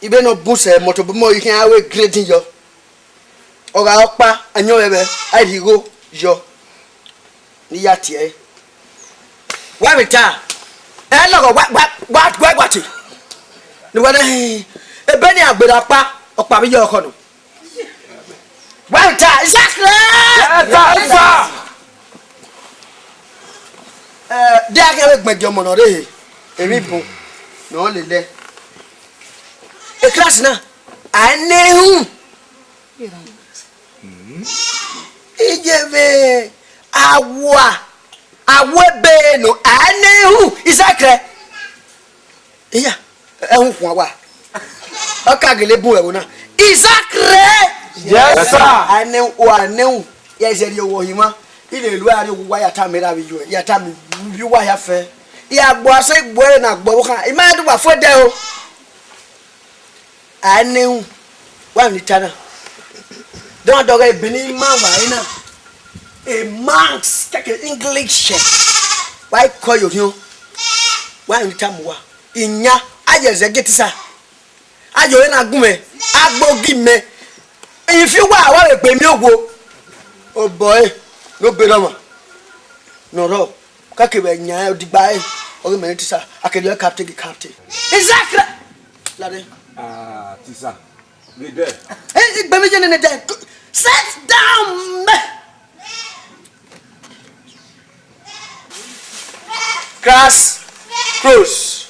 ibe ne ọ bun sẹ, mọto bun mọ, I khian ru grading yọ. Ọ gha ọkpa, ayọn vbe ẹvbẹ, a rhie igho yọ, ne I ya tie ẹre. Wa vbe ta, ẹ lọghọ, wa, wa, wa, wa, wa te. Ne uwa na, ebe ne a gberra ọkpa, ọkpa vbe yọ ọkhọ nọ. Wa vbe ta, is that clear? Yes, sir. Yes, sir. Eh, de a khian vbe gbẹn gie ọmọ ne ọ rre ehe, emwi bun ne ọ lele. E class na, a ne hu. Iye vbe awa, awa ebe nọ, a ne hu, is that clear? Iya, ẹhun khuan wa. Ọ ka gele bun ẹvbo na. Is that clear? Yes, sir. A ne hu, a ne hu. Ya izẹ rhie owa ohinmwa. I lele uwa rhie owa, ya tama erha vbe iye uẹ, ya tama ivbi uwa hia fẹ. Ya gbe asẹ gbe ẹre na gbe ọvbokhan. I ma do wa fo ẹdẹ o. A ne hu, wa emwi ne I ta na. Dọndọn ọghe ebe ne I ma wa ẹre na. A month, kẹkẹ English. Wa i kọ ye orhiọn. Wa emwi ne I ta mu uwa. Iyan, a ye ẹzẹ gie etisa. A ye ọre na gu mwẹ. A gbe ogi mẹ. Ifi uwa, wa vbe gbe emi owo. Obọ ẹre, ne obọ erha ọmwa. Ne ọ rrọọ. Ka kevbe yan odigba ẹre, ọ ghi mẹ ne teacher, a kevbe captain ghi captain. Exactly. Lade. Ah, teacher. Ghi dẹ. Hey, igbe mi ye nene dẹ. Sit down. Class close.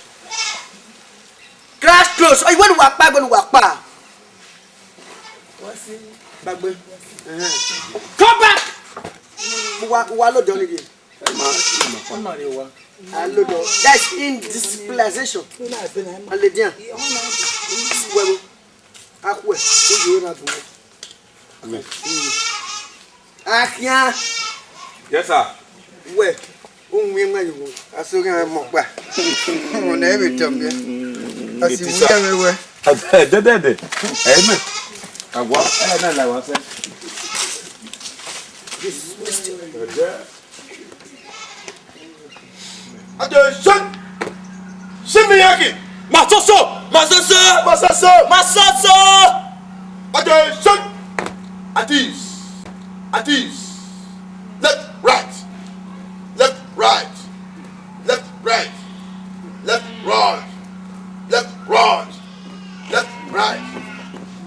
Class close. Oh, iwẹ ne uwa kpa, iwẹ ne uwa kpa. Gbagbe. Ẹhẹn. Come back. Uwa, uwa lo dọ ni ghe. Alodo. That's indisciplinization. Aledian. Wẹwo. Akhue. Uyi na dun. Akhian. Yes, sir. Wẹ. Ohun yẹn ma yo. Aso ghan mọ pa. Mo na ebe tọ mi. Asi mu ya wẹwẹ. Dẹdẹdẹ. Amen. Agua. Ẹ na la wa sẹ. Attention! Shimiyaki! Masoso! Masoso! Masoso! Masoso! Attention! At ease! At ease! Left, right! Left, right! Left, right! Left, right! Left, right! Left, right!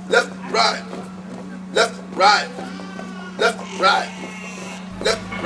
Left, right! Left, right!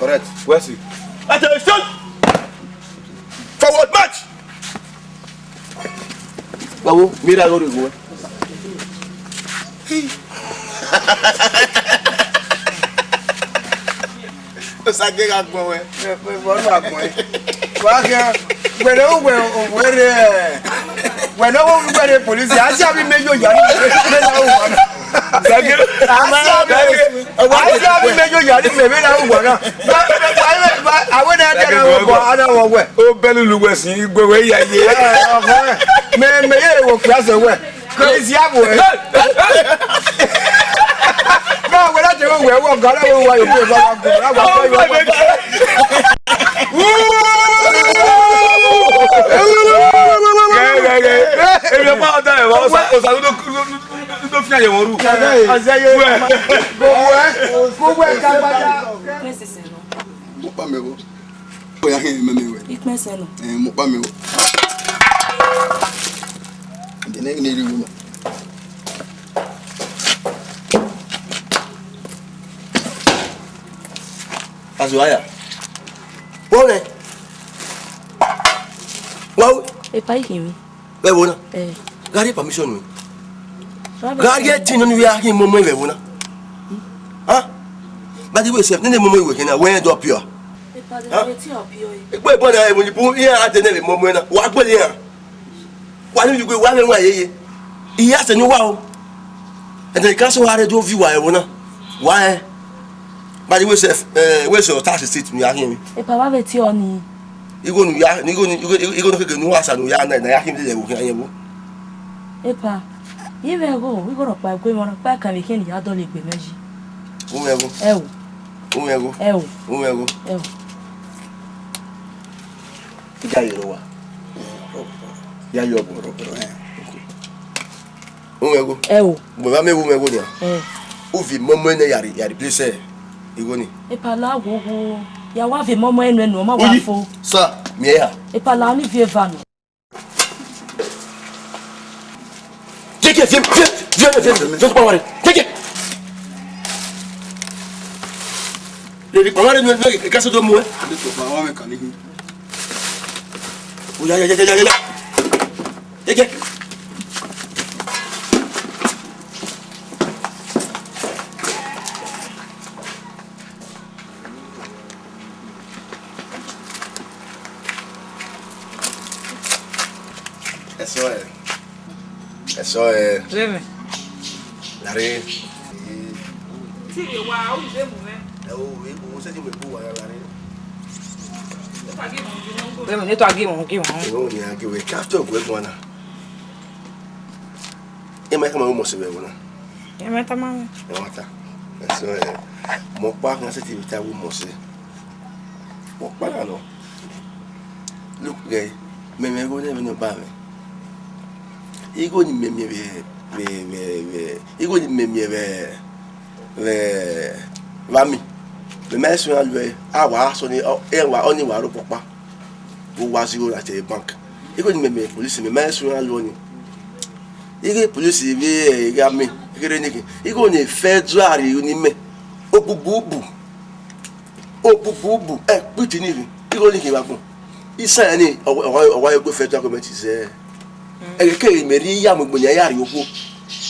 Correct. Wẹ si. Attention! Forward march! Babo, mira gori gwe. Osage gha gbọn wẹ. Ẹ, ẹ, vbọ na gbọn ẹ? Wa khian, wẹ ne uwẹ, wẹ rre, wẹ ne uwẹ rre polisi, a si avbe imẹ yo ya ni, mẹ na ru wa na. Osage, a si avbe, a si avbe imẹ yo ya ni, mẹ vbe na ru wa na. Wa, wa, wa, wa, a wẹ na dia na wọ bọ, a na wọ wẹ. O bẹlulu wẹ sin, igwe wẹ ya ye. Ẹ, ọhọ, mẹ, mẹ ye wo class wẹ. Crazy abo ẹ. Báwo wẹ láti ẹ̀rọ wẹ̀ wọ̀ gan lẹ́wọ̀ wa yòókù ìbọn wa gùn láwa fẹ́ yọ ọmọ. Èmi ọ̀pá ọ̀dà ẹ̀ wá, ọ̀sà, ọ̀sà ló, ló, ló, ló fi àyẹ̀wò rú. Ọ̀sẹ̀ yẹn, gbogbo ẹ̀, gbogbo ẹ̀ ká gbájá. Mo pa mẹ wo. Oya hin mẹ mẹ wẹ. Ikpẹn sẹ nọ. Eh, mo pa mẹ wo. Ǹjẹ́ nẹ ne ri wo ma? Azua ya. Wọrẹ. Wa u. Epa ikhin mi. Vbe ẹvbo na. Eh. Gha rhie permission mi. Gha rhie ẹtin nọ ne u ya khin momo vbe ẹvbo na. Ah? By the way, sef, nene momo iwe khin na, wẹ rẹn do piọ. Epa de, ah? Wẹ ti ọ piọ e. Egbe ẹbọ na, ẹvbo ni bu iran a de nẹ vbe momo na. Wa gbele iran. Wa ni yugbe, wa mwẹ wa yeye. Iya sẹ ne uwa o. Ẹdẹ ka sẹ uwa rre do viọ uwa ẹvbo na. Wa rẹn. By the way, sef, eh, wẹ sẹ ọ tax receipt ne u ya khin emwi? Epa, vbe a vbe tie ọnii? Igho ne u ya, igho ne, igho, igho ne khẹke ne u wa sa ne u ya na, na ya khin vbe ẹvbo khian ye vbo? Epa, I vbe ẹghọ, igho rhọkpa, egbe emwa rhọkpa kan vbe khian ne I ya dọlegbe mwẹ yi. U mwẹ ẹghọ? Ẹo. U mwẹ ẹghọ? Ẹo. U mwẹ ẹghọ? Ẹo. I gha ye rre owa. Ya ye ọgbọ. U mwẹ ẹghọ? Ẹo. Vbe a miẹn vbe u mwẹ ẹghọ nian? Eh. U viọ momo nẹ ya re, ya replace igho ni. Epa, la wo wo. Ya wa viọ momo ẹnuẹn nuẹn, ọ ma wa fo. Sir, miẹn eha. Epa, la ni viọ eva nọ. Take it, take it, take it, take it, take it, take it. Lady, come on, you make a castle do more. Oya, ya, ya, ya, ya, ya. Take it. Ẹsọ ẹ. Ẹsọ ẹ. Rẹmẹ. Lare. Ti rre wa, u je mu mwẹ. Ẹ o, e, o se ti mu ebu wa lare. Rẹmẹ, ne tọ a gi wọn, gi wọn. Ẹ o, ni a gi wẹ, ka tọ gu ẹguan na. Ẹ ma ka ma ru mose vbe ẹvbo na. Ẹ ma tama mwẹ. Ẹ ma ta. Ẹsọ ẹ. Mẹ ọkpa khian sẹtin vbe ta ru mose. Mẹ ọkpa na nọ. Look, guy, mẹ mwẹ igho nẹ vbe ne ọ ba mwẹ. Igho ni mẹ miẹn vbe, vbe, vbe, vbe, igho ni mẹ miẹn vbe, vbe, vbe ami. Mẹ ma suẹn a lu ẹre, a wa sọ ni, ọ, ẹ wa, ọni wa ro kpọkpa. Vbe uwa zigho na te bank. Igho ni mẹ miẹn police, mẹ ma suẹn a lu ọni. Ighe police vbe, eh, ighe ami, ighe rre ni khin. Igho ni federal rri uni mẹ. Obububu. Obububu, eh, kpiti ni vbe. Igho ni khin vbe agbọn. Isan ni, ọ wa, ọ wa, ọ wa egbe federal government zẹ. Ẹghẹ keghi mẹ rhie ya mu egbe ne a ya rhie okhuo,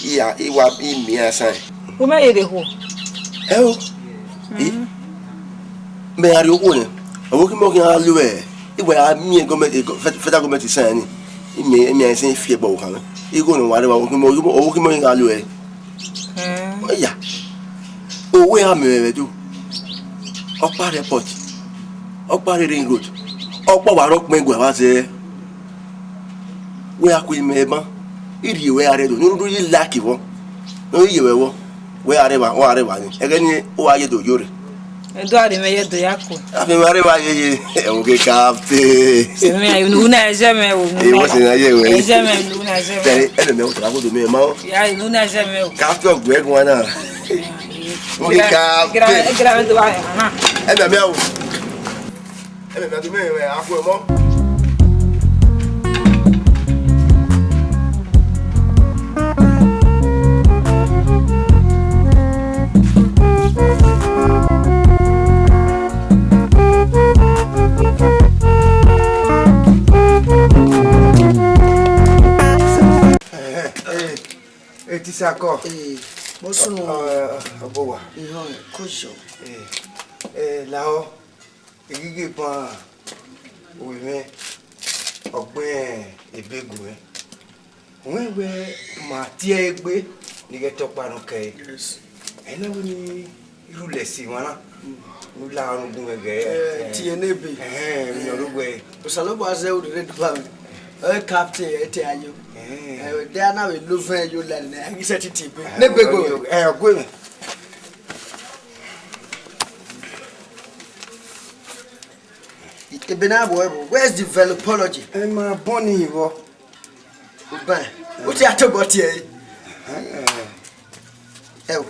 I ya, I wa, I miẹn isan. U mẹ ye rhie okhuo? Ẹ o. I, mẹ ya rhie okhuo nẹ. Ọvbokhan mẹ ọ khian lu ẹ, I wa ya miẹn gọọmẹnti, e gọ-, fẹ-, federal government isan ni. I miẹn, I miẹn isan fi ẹgbẹ ọvbokhan mwẹ. Igho ne wa rre vbe ọvbokhan mẹ, ọvbokhan mẹ ọ ghi gha lu ẹ. Ẹn. Ọ ya. Owa a mẹ mwẹ vbe do. Ọkpa rre airport. Ọkpa rre ring road. Ọkpa wa rre ọkpẹn ẹguae vbe a zẹ. Wẹ a ku imẹ ban, I rhie wẹ gha rre do, ne u rhie like vbọ, ne ọ ye wẹ vbọ, wẹ gha rre evba, ọ gha rre evba ni, ẹghẹ ni u gha ye do yo rre. Edo a rre mwẹ ye do ya ku. A fi mwẹ rre evba yeye, ẹvbo ke captain. Sẹ mwẹ, unu na zẹ mwẹ o. Ẹ, wọ́n sì ń ayé ìwé yìí. Ẹ zẹ mwẹ, unu na zẹ mwẹ. Tẹ̀lé, ẹ lè mẹ́wọ́ tọ́lá kó do mí ẹ̀ máa. Ya, unu na zẹ mwẹ o. Captain ọ̀gbìn ẹ̀gùn wa náà. Mo kí captain. Gra-, gra-, gra-, gra-, gra-, gra-, gra-, gra-, gra-, gra-, Ẹ mẹ mẹ do mẹ rẹn akhuẹ mọ. Ẹ, ẹ, ẹ, Tisakọ. Ee, mo sunu. Ọ, ọ, ọ, bọ wa. Ihọn, kojo. Ee, ẹ, lahọ. Eghighi ban ovbi mwẹ, ọ gbẹn ebe gu mwẹ. Wẹ wẹ ma tie egbe ne I ghẹ tọ ọkpa nọ kẹe. Yes. Ẹ na wẹ ne I rhulẹ si emwa na, ne u la unu gun mwẹ gẹ. Eh, tie ne ebe. Ẹhẹn, emwi ne ọ rre uwẹ. Osanobua zẹ urhirre do ba mwẹ. Ẹ captain, ẹ te ayo. Ẹhẹn. Ẹ, de a na vbe lo vẹn yo la nẹ, a ghi sẹtin tie egbe. Ẹhẹn, ne egbe go. Ẹ, ọ gue mwẹ. Ebe na vbo ẹvbo, where's the velopology? Ẹ ma bọ ni vbọ. Uban, u te a tobọ tie ẹre. Ẹo,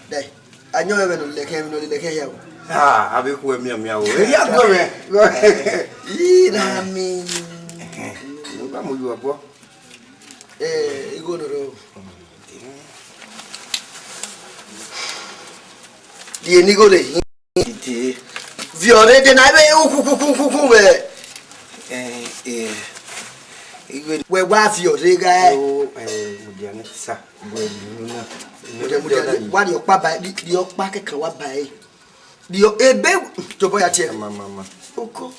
dai, a yọn ẹmwẹ ne ọ lele ẹkẹn, emwi ne ọ lele ẹkẹn hia o. Ah, a vbe khu ẹmianmian o. Eya gbe mwẹ. Ii, na mi. Ẹ, igho nọ rre o. Die ne igho le hin? Dede. Viọ rre dee na, ebe ukhukhukhukhukhu vbe. Eh, eh, igbe. Wẹ wa viọ rre gha ẹ? O, eh, mudia nẹ, tisa. Wẹ unu na. Mudia, mudia, wa rhie ọkpa ba, rhie ọkpa kẹkan wa ba ẹre. Rhie ebe, tobọ ya tie. Ma, ma, ma. Oko.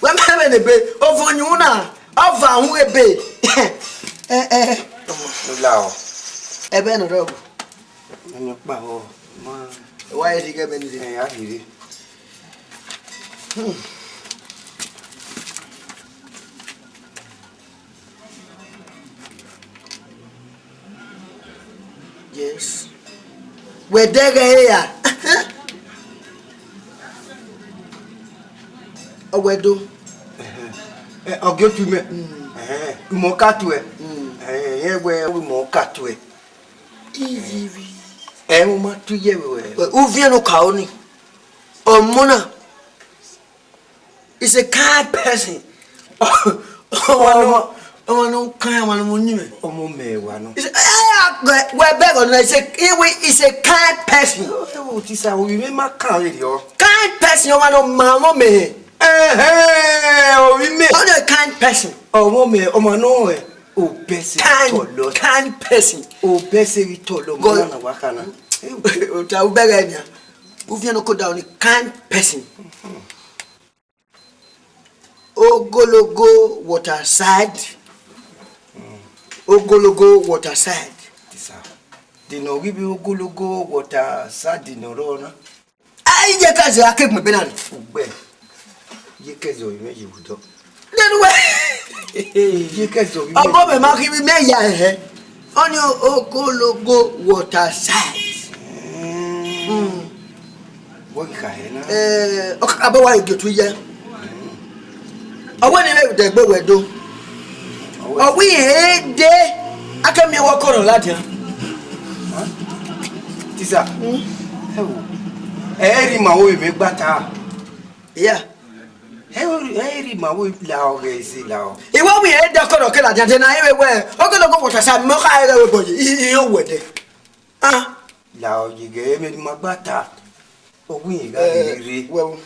Wẹ ma vbe ne ebe, ovọ yun na, ọva hun ebe. Eh, eh. Ula o. Ẹbẹ nọ rẹ o. Ẹni ọkpa o. Ma. Wa eri gẹ mẹ ni re. Eh, a hi re. Hmm. Yes. Wẹ dẹghẹ ẹre ra? Ọ wẹ do. Ẹhẹn. Ẹ, ọ gie otu mẹ. Mm. Ẹhẹn. Imọ ka tuẹ. Mm. Ẹhẹn, irẹn wẹ imọ ka tuẹ. Ivivvi. Ẹ, mo ma tu ye vbe wẹ. Uviẹn ne okaro ni. Ọmọ na. Is a kind person. Ọmọ nọ, ọmọ nọ kan, ọmọ nọ mu yin mẹ. Ọmọ mẹ wa nọ. Is a, eh, wẹ bẹghe ọna, is a, he will, is a kind person. Ẹ wo, tisa, ovbi mẹ ma kan vberriọ. Kind person, ọmọ nọ ma ọmọ mẹ. Ẹhẹn, ovbi mẹ. Ọna kind person. Ọmọ mẹ, ọmọ nọ rẹ, obẹ se tọlọ. Kind person. Obẹ se tọlọ, ọmọ na wa khana. Ota ubẹghe nia. Uviẹn ne okoda ni kind person. Ogologo water side. Ogologo water side. Tisa. De ne ọ ghi vbe ogologo water side ne ọ rrọọ na? A, iye kẹzẹ a ke gbẹn ebe na ni. Ugbẹ. Iye kẹzẹ ọre mẹ ye vbe odọ. Dẹnu wẹ. Iye kẹzẹ ọre mẹ. Ọbọ mẹ ma khin vbe mẹ ya hẹ. Ọni ogologo water side. Mm. Wọ ghi kha hẹ na? Eh, ọ kaka bọ wa ghe otu iye. Ọ wẹ ne I vbe dẹ egbe wẹ do. Ọ wẹ. Ọ wẹ irẹn dee, a ke miẹn wẹ ọkọrọ ladian. Tisa. Mm. Ẹ wo. Ẹ i rhie ima vbe mẹ gba ta. Yeah. Ẹ i rhie ima vbe la ọghẹ ese la ọ. I wẹ wẹ irẹn dee ọkọrọ ke ladian dee na, I vbe wẹ, ogologo water side, mẹ ọ kha rẹn wẹ bọ yi, I, I, I wẹ dee. Ah. La ọ yi ghe, emwi ne ima gba ta. Ọ wẹ irẹn gha rhie rre. Well,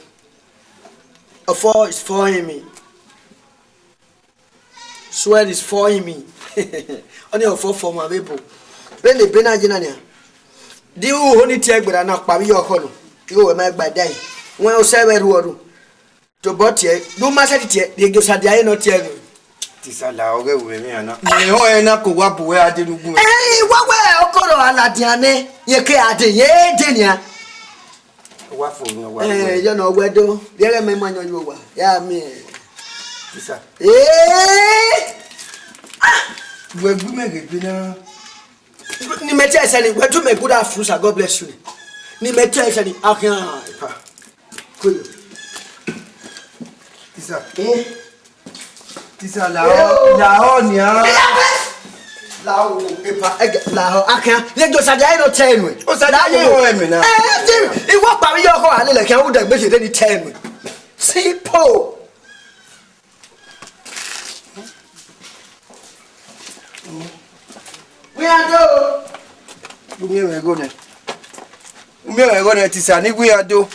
ọfọ is for him. Swear is for him. Ọni ọfọ fọ ma vbe ebo. Vbene ebe na ye na nia. Di u ho ni tie gberra na kpa vbe iye ọkhọ nọ. Igho wẹ ma gba da yi. Wẹ osẹ vbe ru ọru. Tobọ tie, do ma sẹtin tie, rhie gie Osadia ẹre ne ọ tie ẹre. Tisa la ọghẹ wẹ mẹ ana. Mẹ họn ẹre na ko wa bu wẹ a dee ne ugbẹn. Eh, wa wẹ ọkọrọ a ladian nẹ, yẹn ke a dee, yẹn dee nian. Wa fo yan wa. Eh, wẹ. Yọ nọ wẹ do, rhiẹghẹ mẹ ma yan ye owa, ya mi. Tisa. Eh! Ah! Wẹ gbe mẹ ghe gbe na. Ni mẹ tie ẹsẹ ni, wẹ do mẹ good afternoon, sir. God bless you. Ni mẹ tie ẹsẹ ni, akhian, epa. Koyo. Tisa. Eh? Tisa, lahọ, lahọ nia. Lahọ, epa, ẹgẹ, lahọ, akhian. Ye jo Osadia ẹre ne ọ tie ẹre nuẹn. Osadia ye o ẹmẹ na. Eh, ti, iwọ kpa vbe iye ọkhọ a lele khian, u dẹ gbe ye de ni tie ẹre nuẹn. Simple. Wẹ a do. U miẹn mwẹ ẹghọ nẹ. U miẹn mwẹ ẹghọ nẹ, tisa, ne I wẹ a do.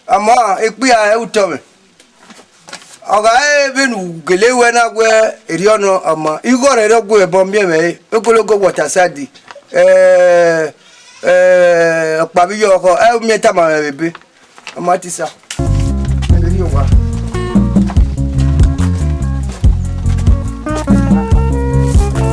Ama ekpia ẹ utọ mwẹ. Ọ gha re vbene u gele wẹ na wẹ erriọ nọ, ama igho rẹ rre ọgua ẹbọ miẹn mwẹ re, ogologo water side, eh, eh, ọkpa vbe iye ọkhọ, ẹ u miẹn tama mwẹ vbe ebe. Ama tisa. Ẹ vbe rhie owa.